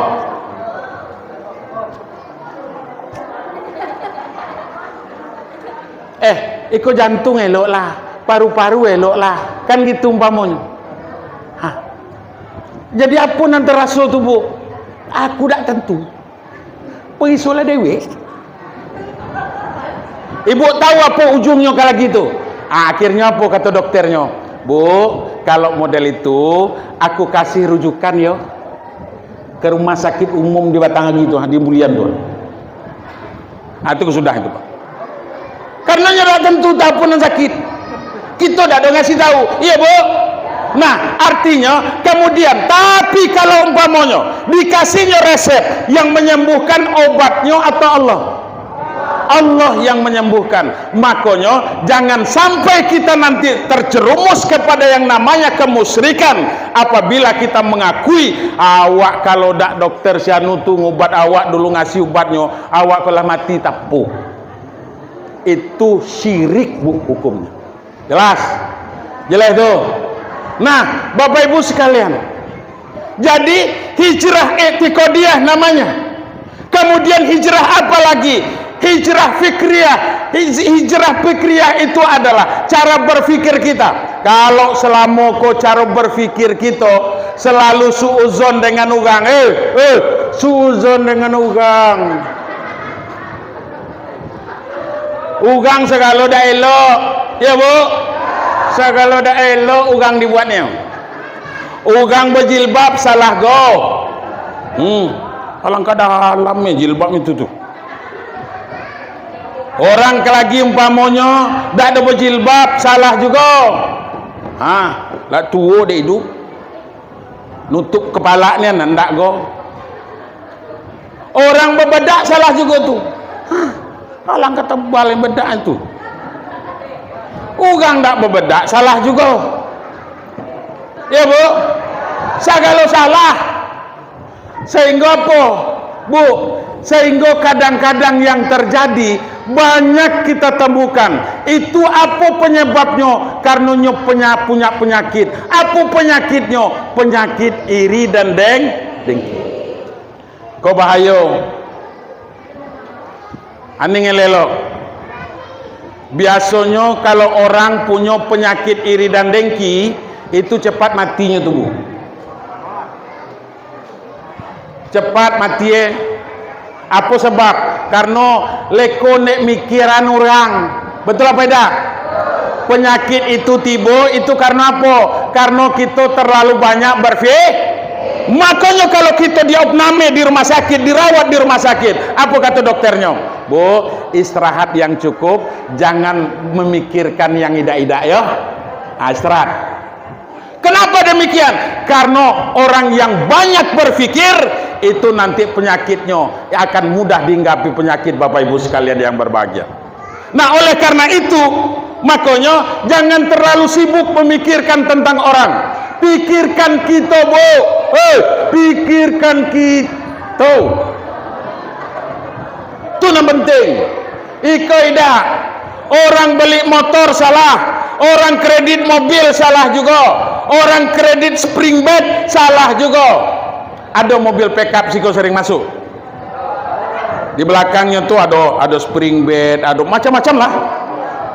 "Eh, iko jantung elok lah, paru-paru elok lah." Kan gitu umpamonyo. Ha. Jadi apo nan taraso tu, Bu? "Aku dak tentu. Parisolah dewek." Ibu tahu apo ujungnyo ka lagi tu? Ah, akhirnyo apo kato dokternyo? "Bu, kalau model itu, aku kasih rujukan yo." Ka rumah sakit umum di Batang Agi tu, di Bulian tu. Ah, tu sudah itu, Pak. Karena nyo dak tentu apo nan sakit. Kito dak ado ngasih tahu. Iyo, Bu? Nah, artinyo, kemudian, tapi kalau umpamonyo dikasihnyo resep, yang menyembuhkan obatnyo atau Allah? Allah yang menyembuhkan. Makonyo, jangan sampai kita nanti terjerumus kepada yang namanya kemusyrikan apabila kita mengakui, "Awak kalau dak dokter si anu tu ngubat awak dulu, ngasih ubatnyo, awak ko lah mati tapo." Itu syirik, Bu, hukumnyo. Jelas? Jelas tu? Nah, Bapak Ibu sekalian, jadi, hijrah iktikadiyah namanya. Kemudian hijrah apa lagi? Hijrah fikriyah. Hij-, hijrah fikriyah itu adalah cara berpikir kita. Kalau selamo ko cara berpikir kito selalu suuzon dengan urang, eh, eh, suuzon dengan urang. Urang sagalo dak elok, ya, Bu? Sagalo dak elok urang dibuatnyo. Urang bajilbab salah go. Hmm. Alangkah dalamnyo jilbab itu tu. Urang ka lagi umpamonyo dak ado bajilbab, salah jugo. Ha, lah tuo dek iduik. Nutup kapalo nian, ndak go. Urang babadak salah jugo tu. Hah, alangkah tebal badak tu. Urang dak babadak salah jugo. Ya, Bu? Sagalo salah. Sehinggo apo? Bu, sehingga kadang-kadang yang terjadi, banyak kita temukan. Itu apo penyebabnyo? Karno nyo penya-, punya penyakit. Apo penyakitnyo? Penyakit iri dan deng-, dengki. Ko bahayo. Aning elok. Biasonyo kalau orang punyo penyakit iri dan dengki, itu cepat matinyo tu, Bu. Cepat mati, eh. Apo sebab? Karno leko ndak mikiran urang. Betul apa indak? Penyakit itu tibo, itu karno apo? Karno kito terlalu banyak berfi-, makonyo kalau kito diopname di rumah sakit, dirawat di rumah sakit, apo kato dokternyo? "Bu, istirahat yang cukup, jangan memikirkan yang idak-idak, yo." Ah, istirahat. Kenapa demikian? Karno orang yang banyak berpikir, itu nanti penyakitnyo akan mudah dihinggapi penyakit, Bapak Ibu sekalian yang berbahagia. Nah, oleh karena itu, makonyo jangan terlalu sibuk memikirkan tentang orang. Pikirkan kito, Bu. Hei, pikirkan kito. Tu nan penting. Iko idak. Orang beli motor salah, orang kredit mobil salah jugo, orang kredit spring bed salah jugo. Ado mobil pickup siko sering masuk. Di balakangnyo tu ado, ado spring bed, ado macam-macam lah.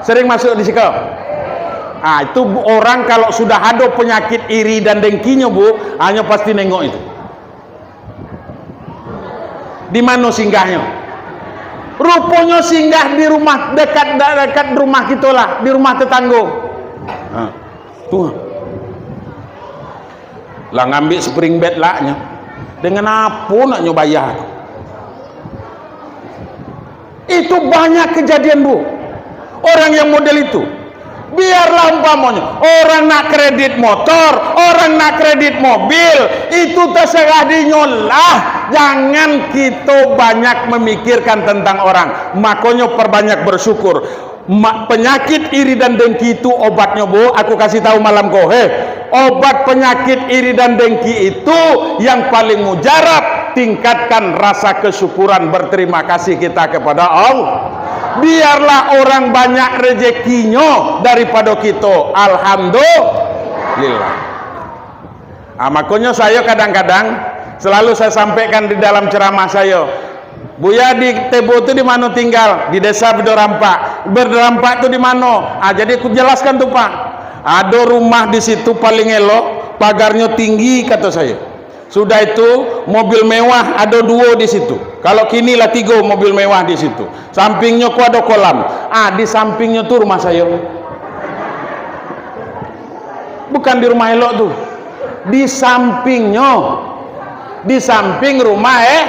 Sering masuk di siko. Ah, itu orang kalau sudah ado penyakit iri dan dengkinyo, Bu, hanyo pasti nengok itu. Di mano singgahnyo? Ruponyo singgah di rumah, dekat, dekat rumah kito lah, di rumah tetanggo. Ha, tu. Lah ngambil spring bed lah nyo. Dengan apo nak nyo bayar? Itu banyak kejadian, Bu. Orang yang model itu. Biarlah umpamonyo, orang nak kredit motor, orang nak kredit mobil, itu terserah dinyo lah. Jangan kito banyak memikirkan tentang orang. Makonyo perbanyak bersyukur. Ma-, penyakit iri dan dengki itu obatnyo, Bu. Aku kasih tahu malam ko, heh. Obat penyakit iri dan dengki itu yang paling mujarab, tingkatkan rasa kesyukuran, berterima kasih kita kepada Allah. Biarlah orang banyak rezekinyo daripado kito. Alhamdulillah. Ah, makonyo sayo kadang-kadang selalu saya sampaikan di dalam ceramah sayo, "Buya, di Tebo tu di mano tinggal?" "Di Desa Bedorampak." "Bedorampak tu di mano?" "Ah, jadi ku jelaskan tu, Pak. Ado rumah di situ paling elok, pagarnyo tinggi," kato sayo. "Sudah itu, mobil mewah ado duo di situ. Kalau kini lah tigo mobil mewah di situ. Sampingnyo ko ado kolam." "Ah, di sampingnyo tu rumah sayo." Bukan di rumah elok tu. Di sampingnyo. Di samping rumah, eh.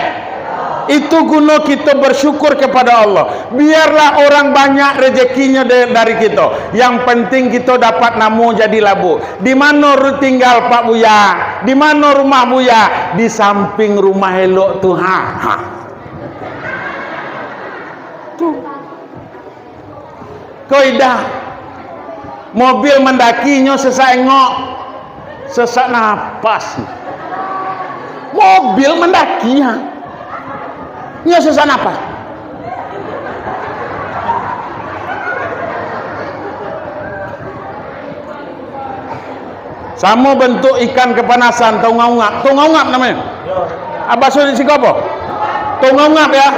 Itu guno kito bersyukur kepada Allah. Biarlah orang banyak rezekinyo de-, dari kito. Yang penting kito dapat namo jadi labu. "Di mano ru-, tinggal Pak Buya? Di mano rumah Buya?" "Di samping rumah elok tu, ha." Ha. Tu. Ko idak. Mobil mandaki nyo sesak engok. Sesak napas. Mobil mandaki, ha. Nyo sesak napas. Samo bentuk ikan kepanasan, taungap-ungap. Taungap-ungap namonyo. Ah, baso di siko apo? Taungap-ungap, ya.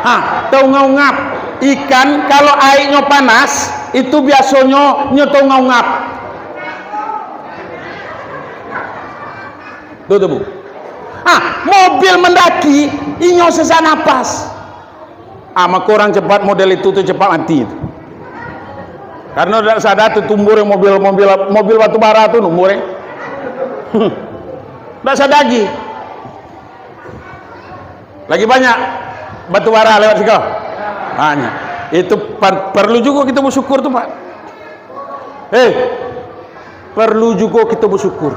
Ha, taungap-ungap. Ikan, kalau aiknyo panas, itu biasonyo nyo taungap-ungap. Tu, tu, Bu. Ah, mobil mandaki, inyo sesak napas. Ah, mako urang cepat model itu tu cepat mati tu. Karano dak sadar tu tumbur mobil, mobil, mobil batu bara tu numbur, eh. Dak sadar lagi. Lagi banyak batu bara lewat siko. Banyak. Itu pa-, perlu jugo kito bersyukur tu, Pak. Eh, perlu jugo kito bersyukur.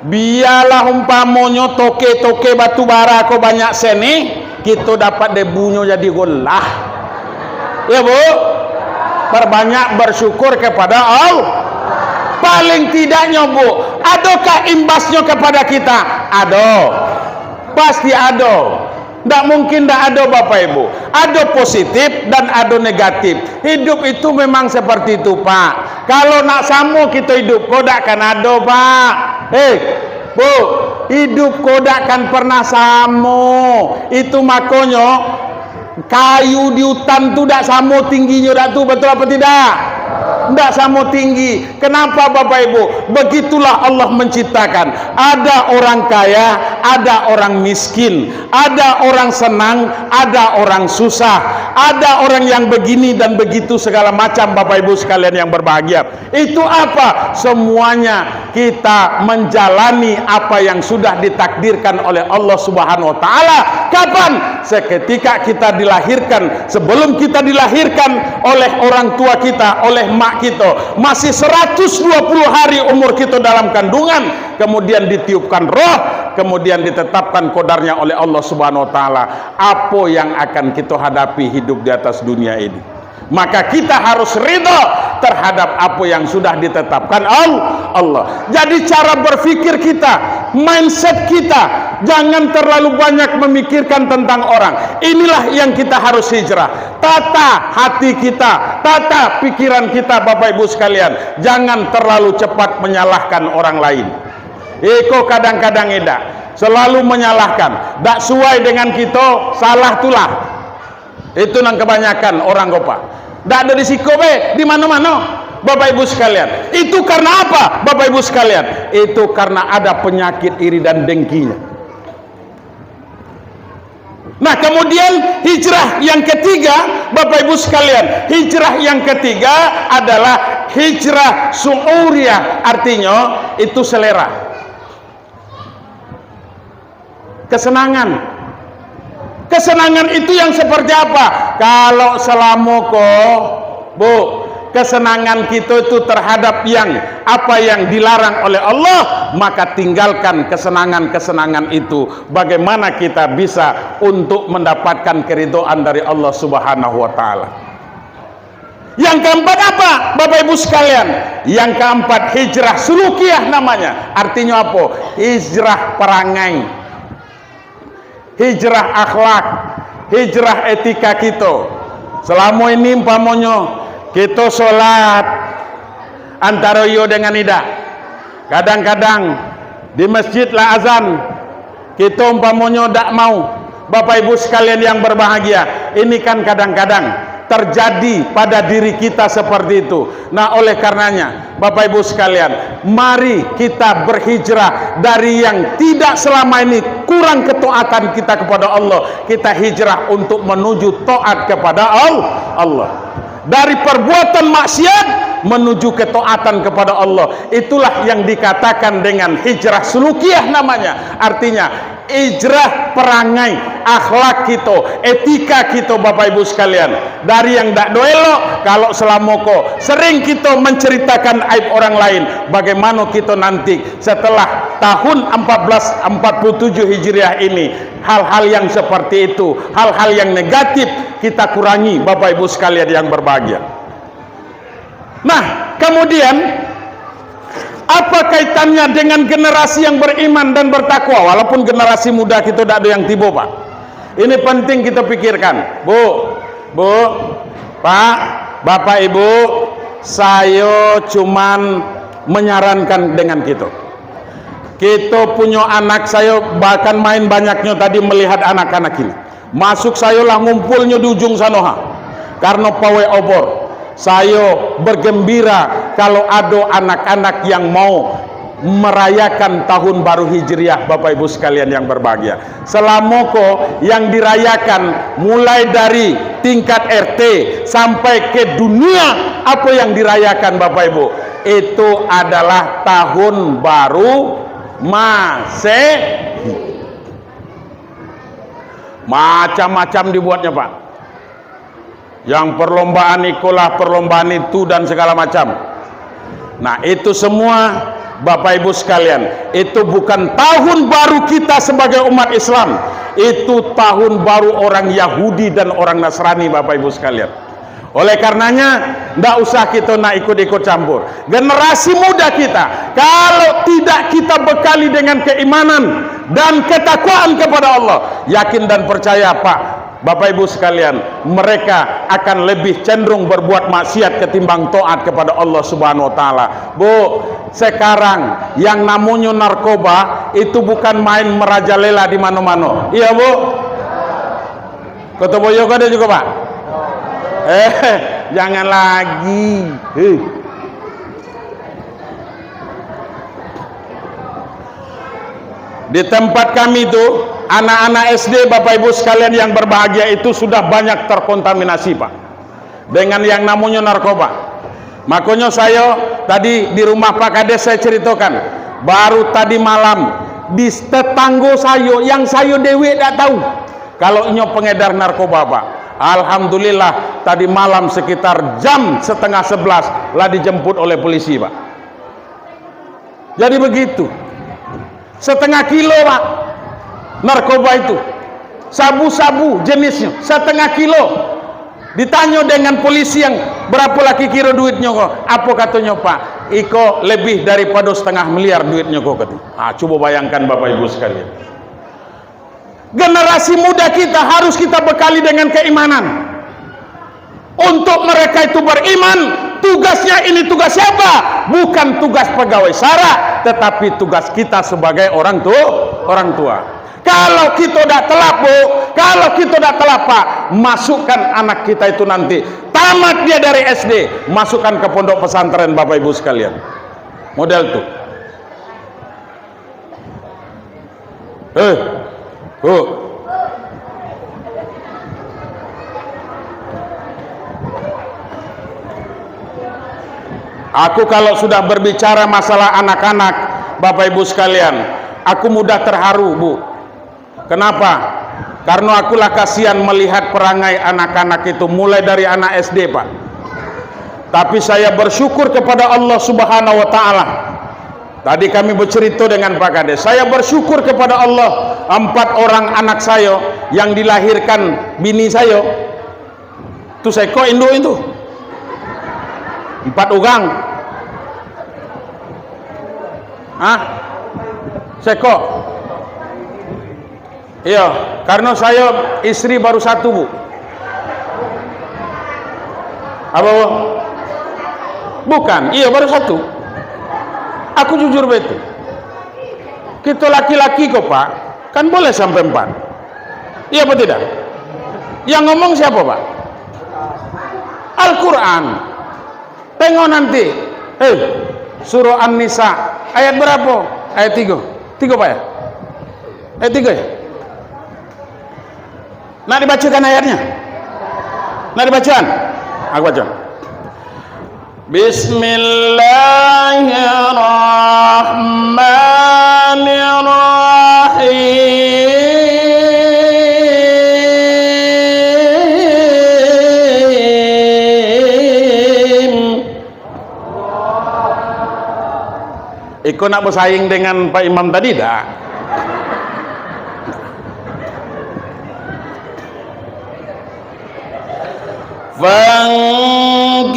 Bialah umpamonyo toke-toke batu bara ko banyak sen, kito dapat debunyo jadi golah. Ya, Bu? Perbanyak bersyukur kepada Allah. Paling tidaknyo, Bu, adokah imbasnyo kepada kita? Ado. Pasti ado. Ndak mungkin ndak ado, Bapak Ibu. Ado positif dan ado negatif. Hidup itu memang seperti itu, Pak. Kalau nak samo kito hidup ko, dak kan ado, Pak. Eh, Bu, hidup ko dak kan pernah samo. Itu makonyo, kayu di hutan tu dak samo tingginyo dak tu, betul apa tidak? Ndak samo tinggi. Kenapa, Bapak Ibu? Begitulah Allah menciptakan. Ada orang kaya, ada orang miskin, ada orang senang, ada orang susah, ada orang yang begini dan begitu segala macam, Bapak Ibu sekalian yang berbahagia. Itu apa? Semuanya kita menjalani apa yang sudah ditakdirkan oleh Allah Subhanahu wa Ta'ala. Kapan? Seketika kita dilahirkan. Sebelum kita dilahirkan oleh orang tua kita, oleh mak kita, masih seratus dua puluh hari umur kita dalam kandungan, kemudian ditiupkan roh, kemudian ditetapkan kodarnya oleh Allah Subhanahu wa Ta'ala. Apa yang akan kita hadapi hidup di atas dunia ini? Maka kita harus ridha terhadap apa yang sudah ditetapkan Al-, Allah. Jadi, cara berpikir kita, mindset kita, jangan terlalu banyak memikirkan tentang orang. Inilah yang kita harus hijrah. Tata hati kita, tata pikiran kita, Bapak Ibu sekalian. Jangan terlalu cepat menyalahkan orang lain. Iko kadang-kadang idak, selalu menyalahkan. Dak suai dengan kito, salah tulah. Itu nan kebanyakan orang ko, Pak. Dak ado di siko be, di mano-mano. Bapak Ibu sekalian, itu karena apa, Bapak Ibu sekalian? Itu karena ada penyakit iri dan dengkinya. Nah, kemudian hijrah yang ketiga, Bapak Ibu sekalian, hijrah yang ketiga adalah hijrah syu'uriyah, artinya itu selera. Kesenangan. Kesenangan itu yang seperti apa? Kalau selamo ko, Bu, kesenangan kito itu terhadap yang, apa yang dilarang oleh Allah, maka tinggalkan kesenangan-kesenangan itu. Bagaimana kita bisa untuk mendapatkan keridhaan dari Allah Subhanahu wa Ta'ala? Yang keempat apa, Bapak Ibu sekalian? Yang keempat, hijrah sulukiah namanya. Artinya apa? Hijrah perangai, hijrah akhlak, hijrah etika kito. Selamo ini, umpamonyo, kito sholat antaro iyo dengan idak. Kadang-kadang di masjid lah azan, kito umpamonyo dak mau. Bapak Ibu sekalian yang berbahagia, ini kan kadang-kadang terjadi pada diri kita seperti itu. Nah, oleh karenanya, Bapak Ibu sekalian, mari kita berhijrah dari yang tidak selama ini kurang ketaatan kita kepada Allah. Kita hijrah untuk menuju taat kepada Al-, Allah. Dari perbuatan maksiat menuju ketaatan kepada Allah. Itulah yang dikatakan dengan hijrah sulukiah namanya. Artinya, hijrah perangai, akhlak kito, etika kito, Bapak Ibu sekalian. Dari yang dak do elok, kalau selamo ko sering kito menceritakan aib orang lain, bagaimana kito nanti setelah tahun empat belas empat puluh tujuh Hijriah ini, hal-hal yang seperti itu, hal-hal yang negatif, kita kurangi, Bapak Ibu sekalian yang berbahagia. Nah, kemudian, apa kaitannya dengan generasi yang beriman dan bertakwa? Walaupun generasi muda kita dak ada yang tibo, Pak. Ini penting kita pikirkan. Bu, Bu, Pak, Bapak Ibu, saya cuman menyarankan dengan kita. Kita punya anak, saya bahkan main banyaknya tadi melihat anak-anak ini. Masuk sayo lah ngumpulnyo di ujung sano ha. Karno pawai obor, sayo bergembira kalau ado anak-anak yang mau merayakan tahun baru Hijriah, Bapak Ibu sekalian yang berbahagia. Selamo ko yang dirayakan, mulai dari tingkat R T sampai ke dunia, apa yang dirayakan, Bapak Ibu, itu adalah tahun baru Masehi. Macam-macam dibuatnya, Pak. Yang perlombaan ikolah, perlombaan itu, dan segala macam. Nah, itu semua, Bapak Ibu sekalian, itu bukan tahun baru kita sebagai umat Islam. Itu tahun baru orang Yahudi dan orang Nasrani, Bapak Ibu sekalian. Oleh karenanya, ndak usah kita nak ikut-ikut campur. Generasi muda kita, kalau tidak kita bekali dengan keimanan, dan ketakwaan kepada Allah. Yakin dan percaya, Pak, Bapak Ibu sekalian, mereka akan lebih cenderung berbuat maksiat ketimbang taat kepada Allah Subhanahu wa Ta'ala. Bu, sekarang yang namonyo narkoba itu bukan main merajalela di mano-mano. Iya, Bu? Koto Boyo ko ado jugo, Pak? Eh, jangan lagi. Eh. Di tempat kami tu, anak-anak S D, Bapak Ibu sekalian yang berbahagia, itu sudah banyak terkontaminasi, Pak, dengan yang namonyo narkoba. Makonyo sayo tadi di rumah Pak Kades saya ceritokan, baru tadi malam, di tetanggo sayo, yang sayo dewek dak tahu, kalau inyo pengedar narkoba, Pak. Alhamdulillah, tadi malam sekitar jam setengah sebelas lah dijemput oleh polisi, Pak. Jadi begitu. Setengah kilo, Pak, narkoba itu. Sabu-sabu jenisnyo, setengah kilo. Ditanyo dengan polisi yang, "Barapo lah kiro duitnyo ko?" Apo katonyo, Pak? "Iko lebih daripado setengah miliar duitnyo ko," kato. Ah, cubo bayangkan, Bapak Ibu sekalian. Generasi muda kita harus kita bekali dengan keimanan. Untuk mereka itu beriman, tugasnya ini tugas siapa? Bukan tugas pegawai sara, tetapi tugas kita sebagai orang tu-, orang tua. Kalau kita dak telap, Bu, kalau kita dak telap, Pak, masukkan anak kita itu nanti, tamat dia dari S D, masukkan ke pondok pesantren, Bapak Ibu sekalian. Model tu. Eh, Bu. Aku kalau sudah berbicara masalah anak-anak, Bapak Ibu sekalian, aku mudah terharu, Bu. Kenapa? Karena akulah kasihan melihat perangai anak-anak itu, mulai dari anak S D, Pak. Tapi saya bersyukur kepada Allah Subhanahu wa Ta'ala. Tadi kami bercerita dengan Pak Kades. Saya bersyukur kepada Allah, empat orang anak saya yang dilahirkan bini saya. Tu seko induk itu. Empat urang. Hah? Seko. Iyo, karena saya istri baru satu, Bu. Apa, Bu? Bukan, iyo, baru satu. Aku jujur betul. Kita laki-laki kok, Pak, kan boleh sampai empat. Iya apa tidak? Yang ngomong siapa, Pak? Al-Quran. Tengok nanti. Hei, Surah An-Nisa. Ayat berapa? Ayat tiga. Tiga, Pak, ya? Ayat tiga, ya? Nak dibacakan ayatnya? Nak dibacakan? Aku baca. Bismillahirrahmanirrahim. Iko nak basaing dengan Pak Imam tadi, dak? Fankihu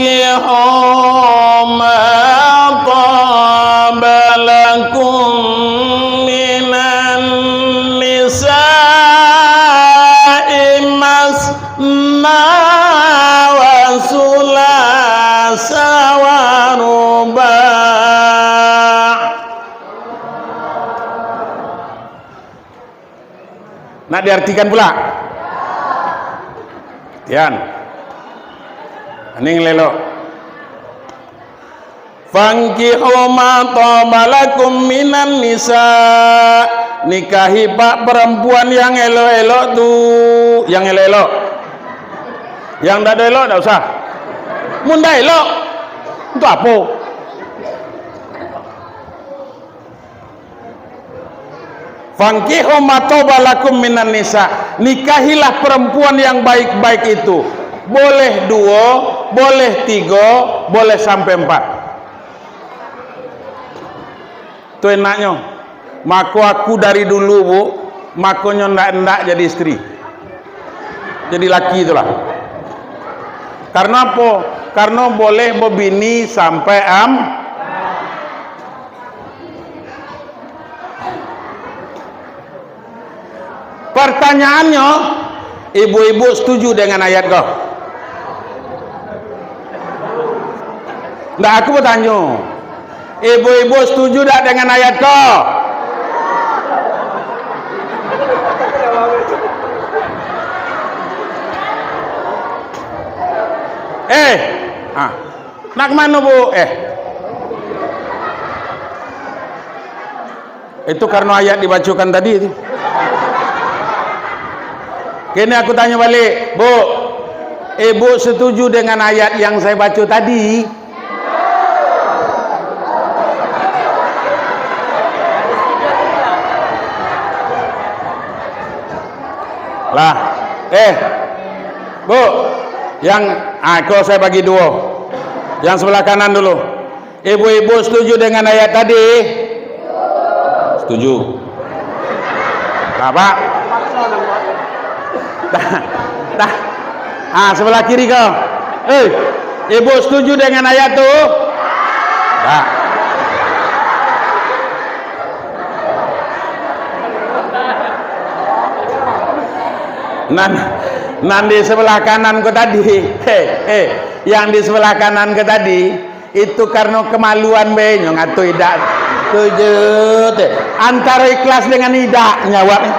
ma taba lakum minan nisa'i masna wa sulasa wa ruba'. Nak diartikan pula? Tian. Aning lelok. Fankihu ma taba lakum minan nisa. Nikahi, Pak, perempuan yang elok-elok tu. Yang elok-elok. Yang ndak ada elok, ndak usah. Mun ndak elok, untuk apa? Fankihu ma taba lakum minan nisa. Nikahilah perempuan yang baik-baik itu. Boleh duo, boleh tigo, boleh sampai empat. Tu enaknyo. Mako aku dari dulu, Bu, makonyo ndak-ndak jadi istri. Jadi laki itulah. Karena apo? Karena boleh bebini sampai am-, Pertanyaannyo, ibu-ibu setuju dengan ayat ko? Ndak, aku batanyo. Ibu-ibu setuju dak dengan ayat ko? Eh, ah, nak kemano, Bu? Eh. Itu karano ayat dibacokan tadi tu. Kini aku tanyo balik, Bu, Ibu setuju dengan ayat yang saya baco tadi? Lah, eh, Bu, yang, ah, ko saya bagi duo. Yang sebelah kanan dulu. Ibu-ibu setuju dengan ayat tadi? Setuju. Nah, Pak. Dah. Dah. Ah, sebelah kiri ko. Eh, ibu setuju dengan ayat tu? Tak. Nan, nan di sebelah kanan ko tadi. Eh, eh, yang di sebelah kanan ko tadi. Itu karano kamaluan be nyo ngato idak. Tuju teh. Antaro ikhlas dengan idak nyo awak ni.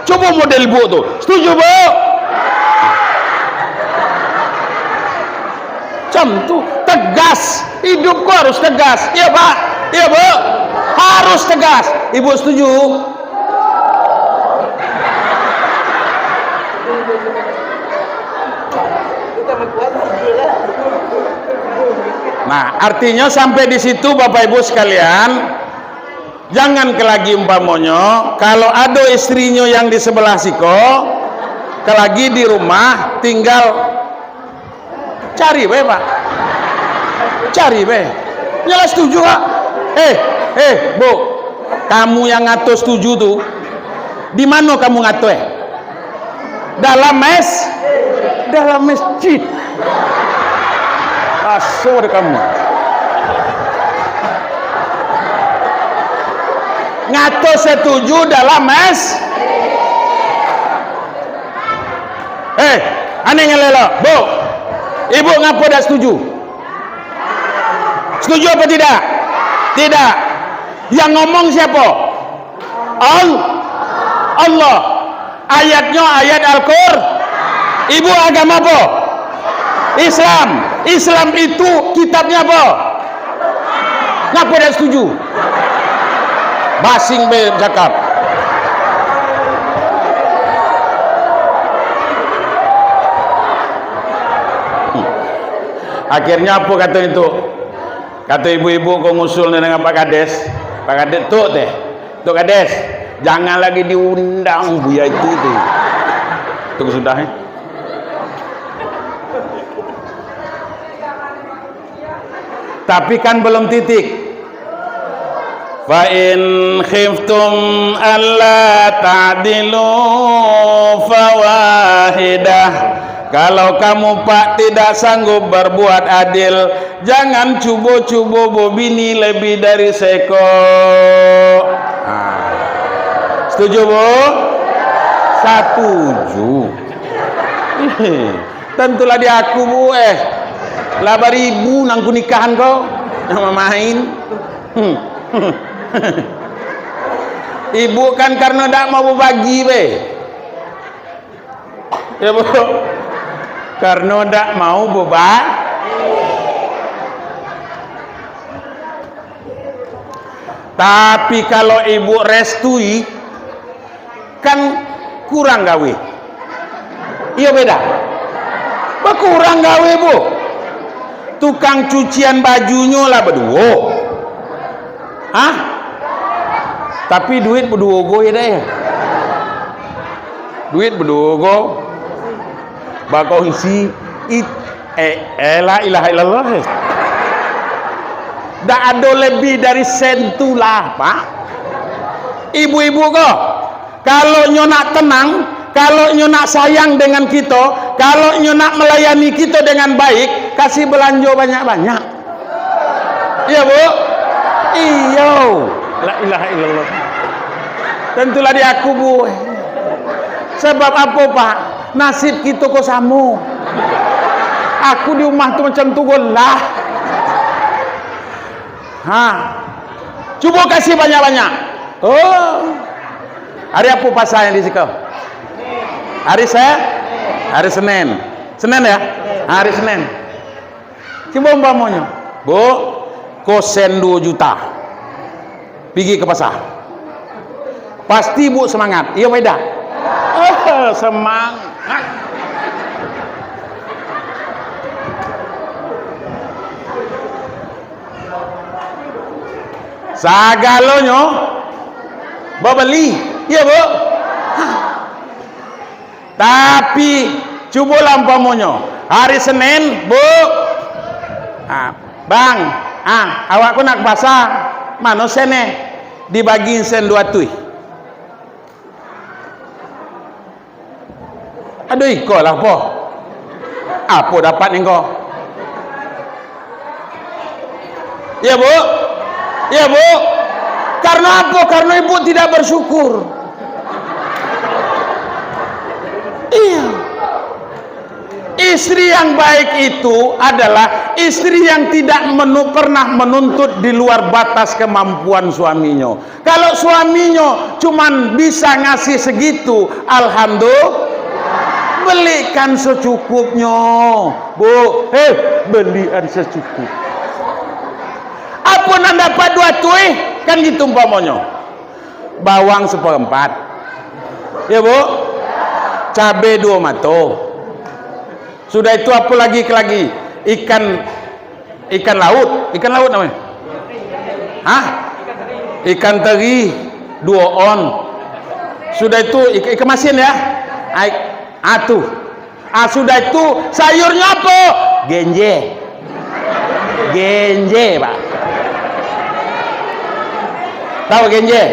Cubo model Ibu tu. Setuju, Bu? Macam tu. Tegas. Idup ko harus tegas. Iyo, Pak? Iyo, Bu? Harus tegas. Ibu setuju? Nah, artinyo sampai di situ, Bapak Ibu sekalian, jangan ke lagi umpamonyo, kalau ado istrinyo yang di sebelah siko, ke lagi di rumah, tinggal cari bae, Pak. Cari bae. Nyo lah setuju, Pak. Eh, eh, Bu, kamu yang ngato setuju tu, di mano kamu ngato, eh? Dalam mes-, dalam masjid. Aso dek kamu. Ngato setuju dalam mes-, eh, aneh ngalelo. Bu, Ibu ngapo dak setuju? Setuju apa tidak? Tidak. Yang ngomong siapo? Al-, Allah. Ayatnyo ayat Al-Qur-, Ibu agama apo? Islam. Islam itu kitabnyo apo? Ngapo dak setuju? Basing be cakap. Akhirnyo apo kato itu? Kato ibu-ibu ko ngusul ni dengan Pak Kades. Pak Kades, "Tuk teh, Tuk Kades, jangan lagi diundang buya itu tu." Tu sudah, eh. Tapi kan belum titik. "Fa in khiftum alla ta'dilu fawahidah." Kalau kamu, Pak, tidak sanggup berbuat adil, jangan cubo-cubo babini lebih dari seko. Ha. Setuju, Bu? Satuju. Tantulah di aku, Bu, eh. Lah baribu nan kunikahan ko. Nan mamain. Hmm. Ibu kan karano dak mau babagi be. Ya, Bu. Karano dak mau beba-, tapi kalau ibu restui, kan kurang gawe. Iyo, beda. Bakurang gawe, Bu. Tukang cucian bajunyo lah baduo. Hah? Tapi duit baduo go, yo, dak, yo? Duit baduo go. Bakongsi. It-, eh, eh, la ilaha illallah, eh. Dak ado lebih dari sen tu lah, Pak. Ibu-ibu ko, kalau nyo nak tenang, kalau nyo nak sayang dengan kito, kalau nyo nak melayani kito dengan baik, kasih belanjo banyak-banyak. Iyo, Bu? Iyo. La ilaha illallah. Tantulah di aku, Bu. Sabab apo, Pak? Nasib kito ko samo. Aku di rumah tu macam tu golah. Ha. Cubo kasih banyak-banyak. Oh. Hari apo pasa nan di siko? Hari Se-, hari Senin. Senin, ya? Ha, hari Senin. Cubo umpamonyo, "Bu, ko sen duo juta. Pigi ka pasa." Pasti Buk semangat. Iyo, Pak Ida? Ah, semangat. Sagalonyo babali. Iyo, Bu? Tapi, cubolah umpamonyo, hari Senin, Bu, ah, "Bang, ah, awak ko nak ka pasa, mano sen eh?" Dibagi sen duo ratuih. Aduh, iko lah, Po. Apo dapat ningko? Ya, Bu? Ya, Bu? Karena apa? Karena ibu tidak bersyukur. Iya. Istri yang baik itu adalah istri yang tidak menu-, pernah menuntut di luar batas kemampuan suaminya. Kalau suaminyo cuman bisa ngasih segitu, alhamdulillah, belikan secukupnyo, Bu. Heh, belian secukup. Apo nan dapat duo ratuih, kan gitu umpamonyo. Bawang seperempat. Ya, Bu? Cabe duo mato. Sudah itu, apo lagi, lagi? Ikan Ikan laut, ikan laut namonyo? Hah? Ikan teri, duo on. Sudah itu, ik-, ikan masin, ya? Ai, ah, tu. Ah, sudah itu, sayurnyo apo? Genje. Genje, Pak. Tahu genje?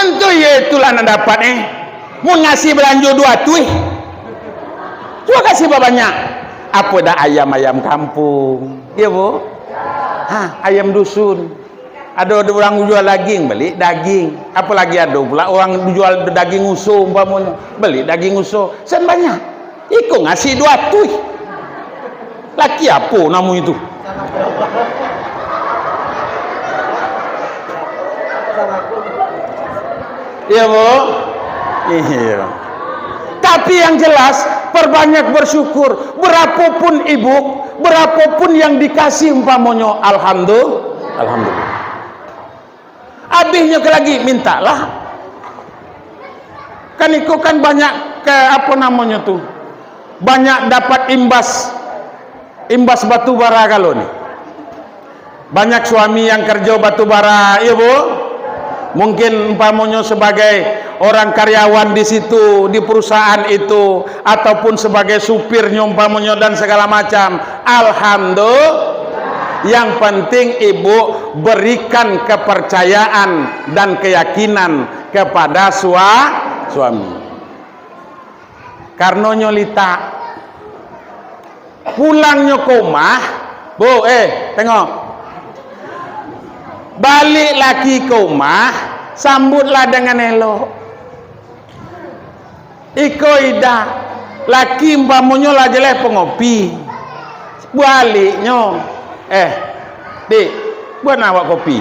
Entu iyo itulah nan dapat, eh. Mun ngasih balanjo duo ratuih, cubo kasih babanyak. Apo dak ayam-ayam kampuang? Iyo, Bu? Ha, ayam dusun. Ado, ado urang jual dagiang, bali dagiang. Apolagi ado pulo urang jual dagiang uso, umpamonyo, bali dagiang uso. Sen banyak. Iko ngasih duo ratuih. Laki apo namo itu? Iya, Bu? Iya. Tapi yang jelas, perbanyak bersyukur. Berapopun ibu, berapopun yang dikasih umpamonyo, alhamdulillah. Alhamdulillah. Abihnyo ka lagi, mintalah. Kan iko kan banyak ka, apo namonyo tu, banyak dapat imbas, imbas batu bara galo ni. Banyak suami yang kerjo batu bara, iyo, Bu? Mungkin umpamonyo sebagai orang karyawan di situ, di perusahaan itu, ataupun sebagai supirnyo umpamonyo dan segala macam. Alhamdulillah. Yang penting ibu berikan kepercayaan dan keyakinan kepada sua-, suami. Karnonyo litak. Pulangnyo ka umah, Bu, eh, tengok. Baliak laki ka umah, sambutlah dengan elok. Iko Ida, laki umpamonyo lah jaleh pangopi. Baliaknyo, "Eh, Dik, buat awak kopi."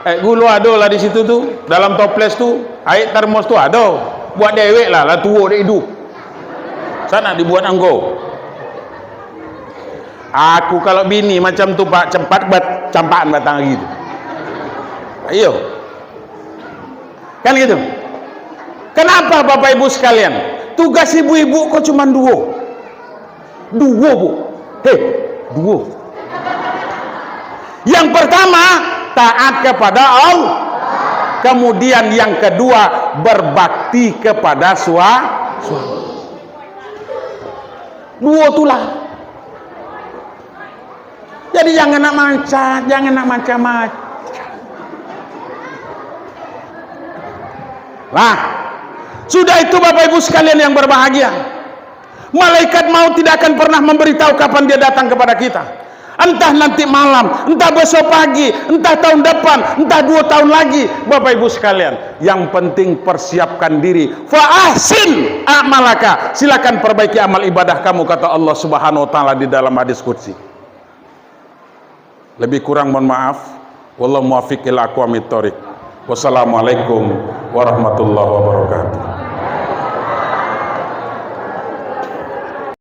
Eh, gulo ado lah di situ tu, dalam toples tu, aia termos tu ado. Buat dewek lah, lah tuo dek iduik. Sa nak dibuat anggo. Aku kalau bini macam tu, Pak, campak bat-, campakan batang agi tu. Iyo. Kan gitu. Kenapa, Bapak Ibu sekalian? Tugas ibu-ibu ko cuma duo. Duo, Bu. Heh, duo. Yang pertama, taat kepada Allah. Kemudian yang kedua, berbakti kepada sua-, suami. Duo tu lah. Jadi, jangan nak macam, jangan nak macam-macam. Lah, sudah itu, Bapak Ibu sekalian yang berbahagia, malaikat maut tidak akan pernah memberitahu kapan dia datang kepada kita. Entah nanti malam, entah besok pagi, entah tahun depan, entah dua tahun lagi. Bapak Ibu sekalian, yang penting persiapkan diri. Fa ahsin a'malaka. Silakan perbaiki amal ibadah kamu, kata Allah Subhanahu wa taala di dalam hadis qudsi. Lebih kurang mohon maaf. Wallahu muwaffiq ila aqwamit thoriq. Wassalamualaikum warahmatullahi wabarakatuh.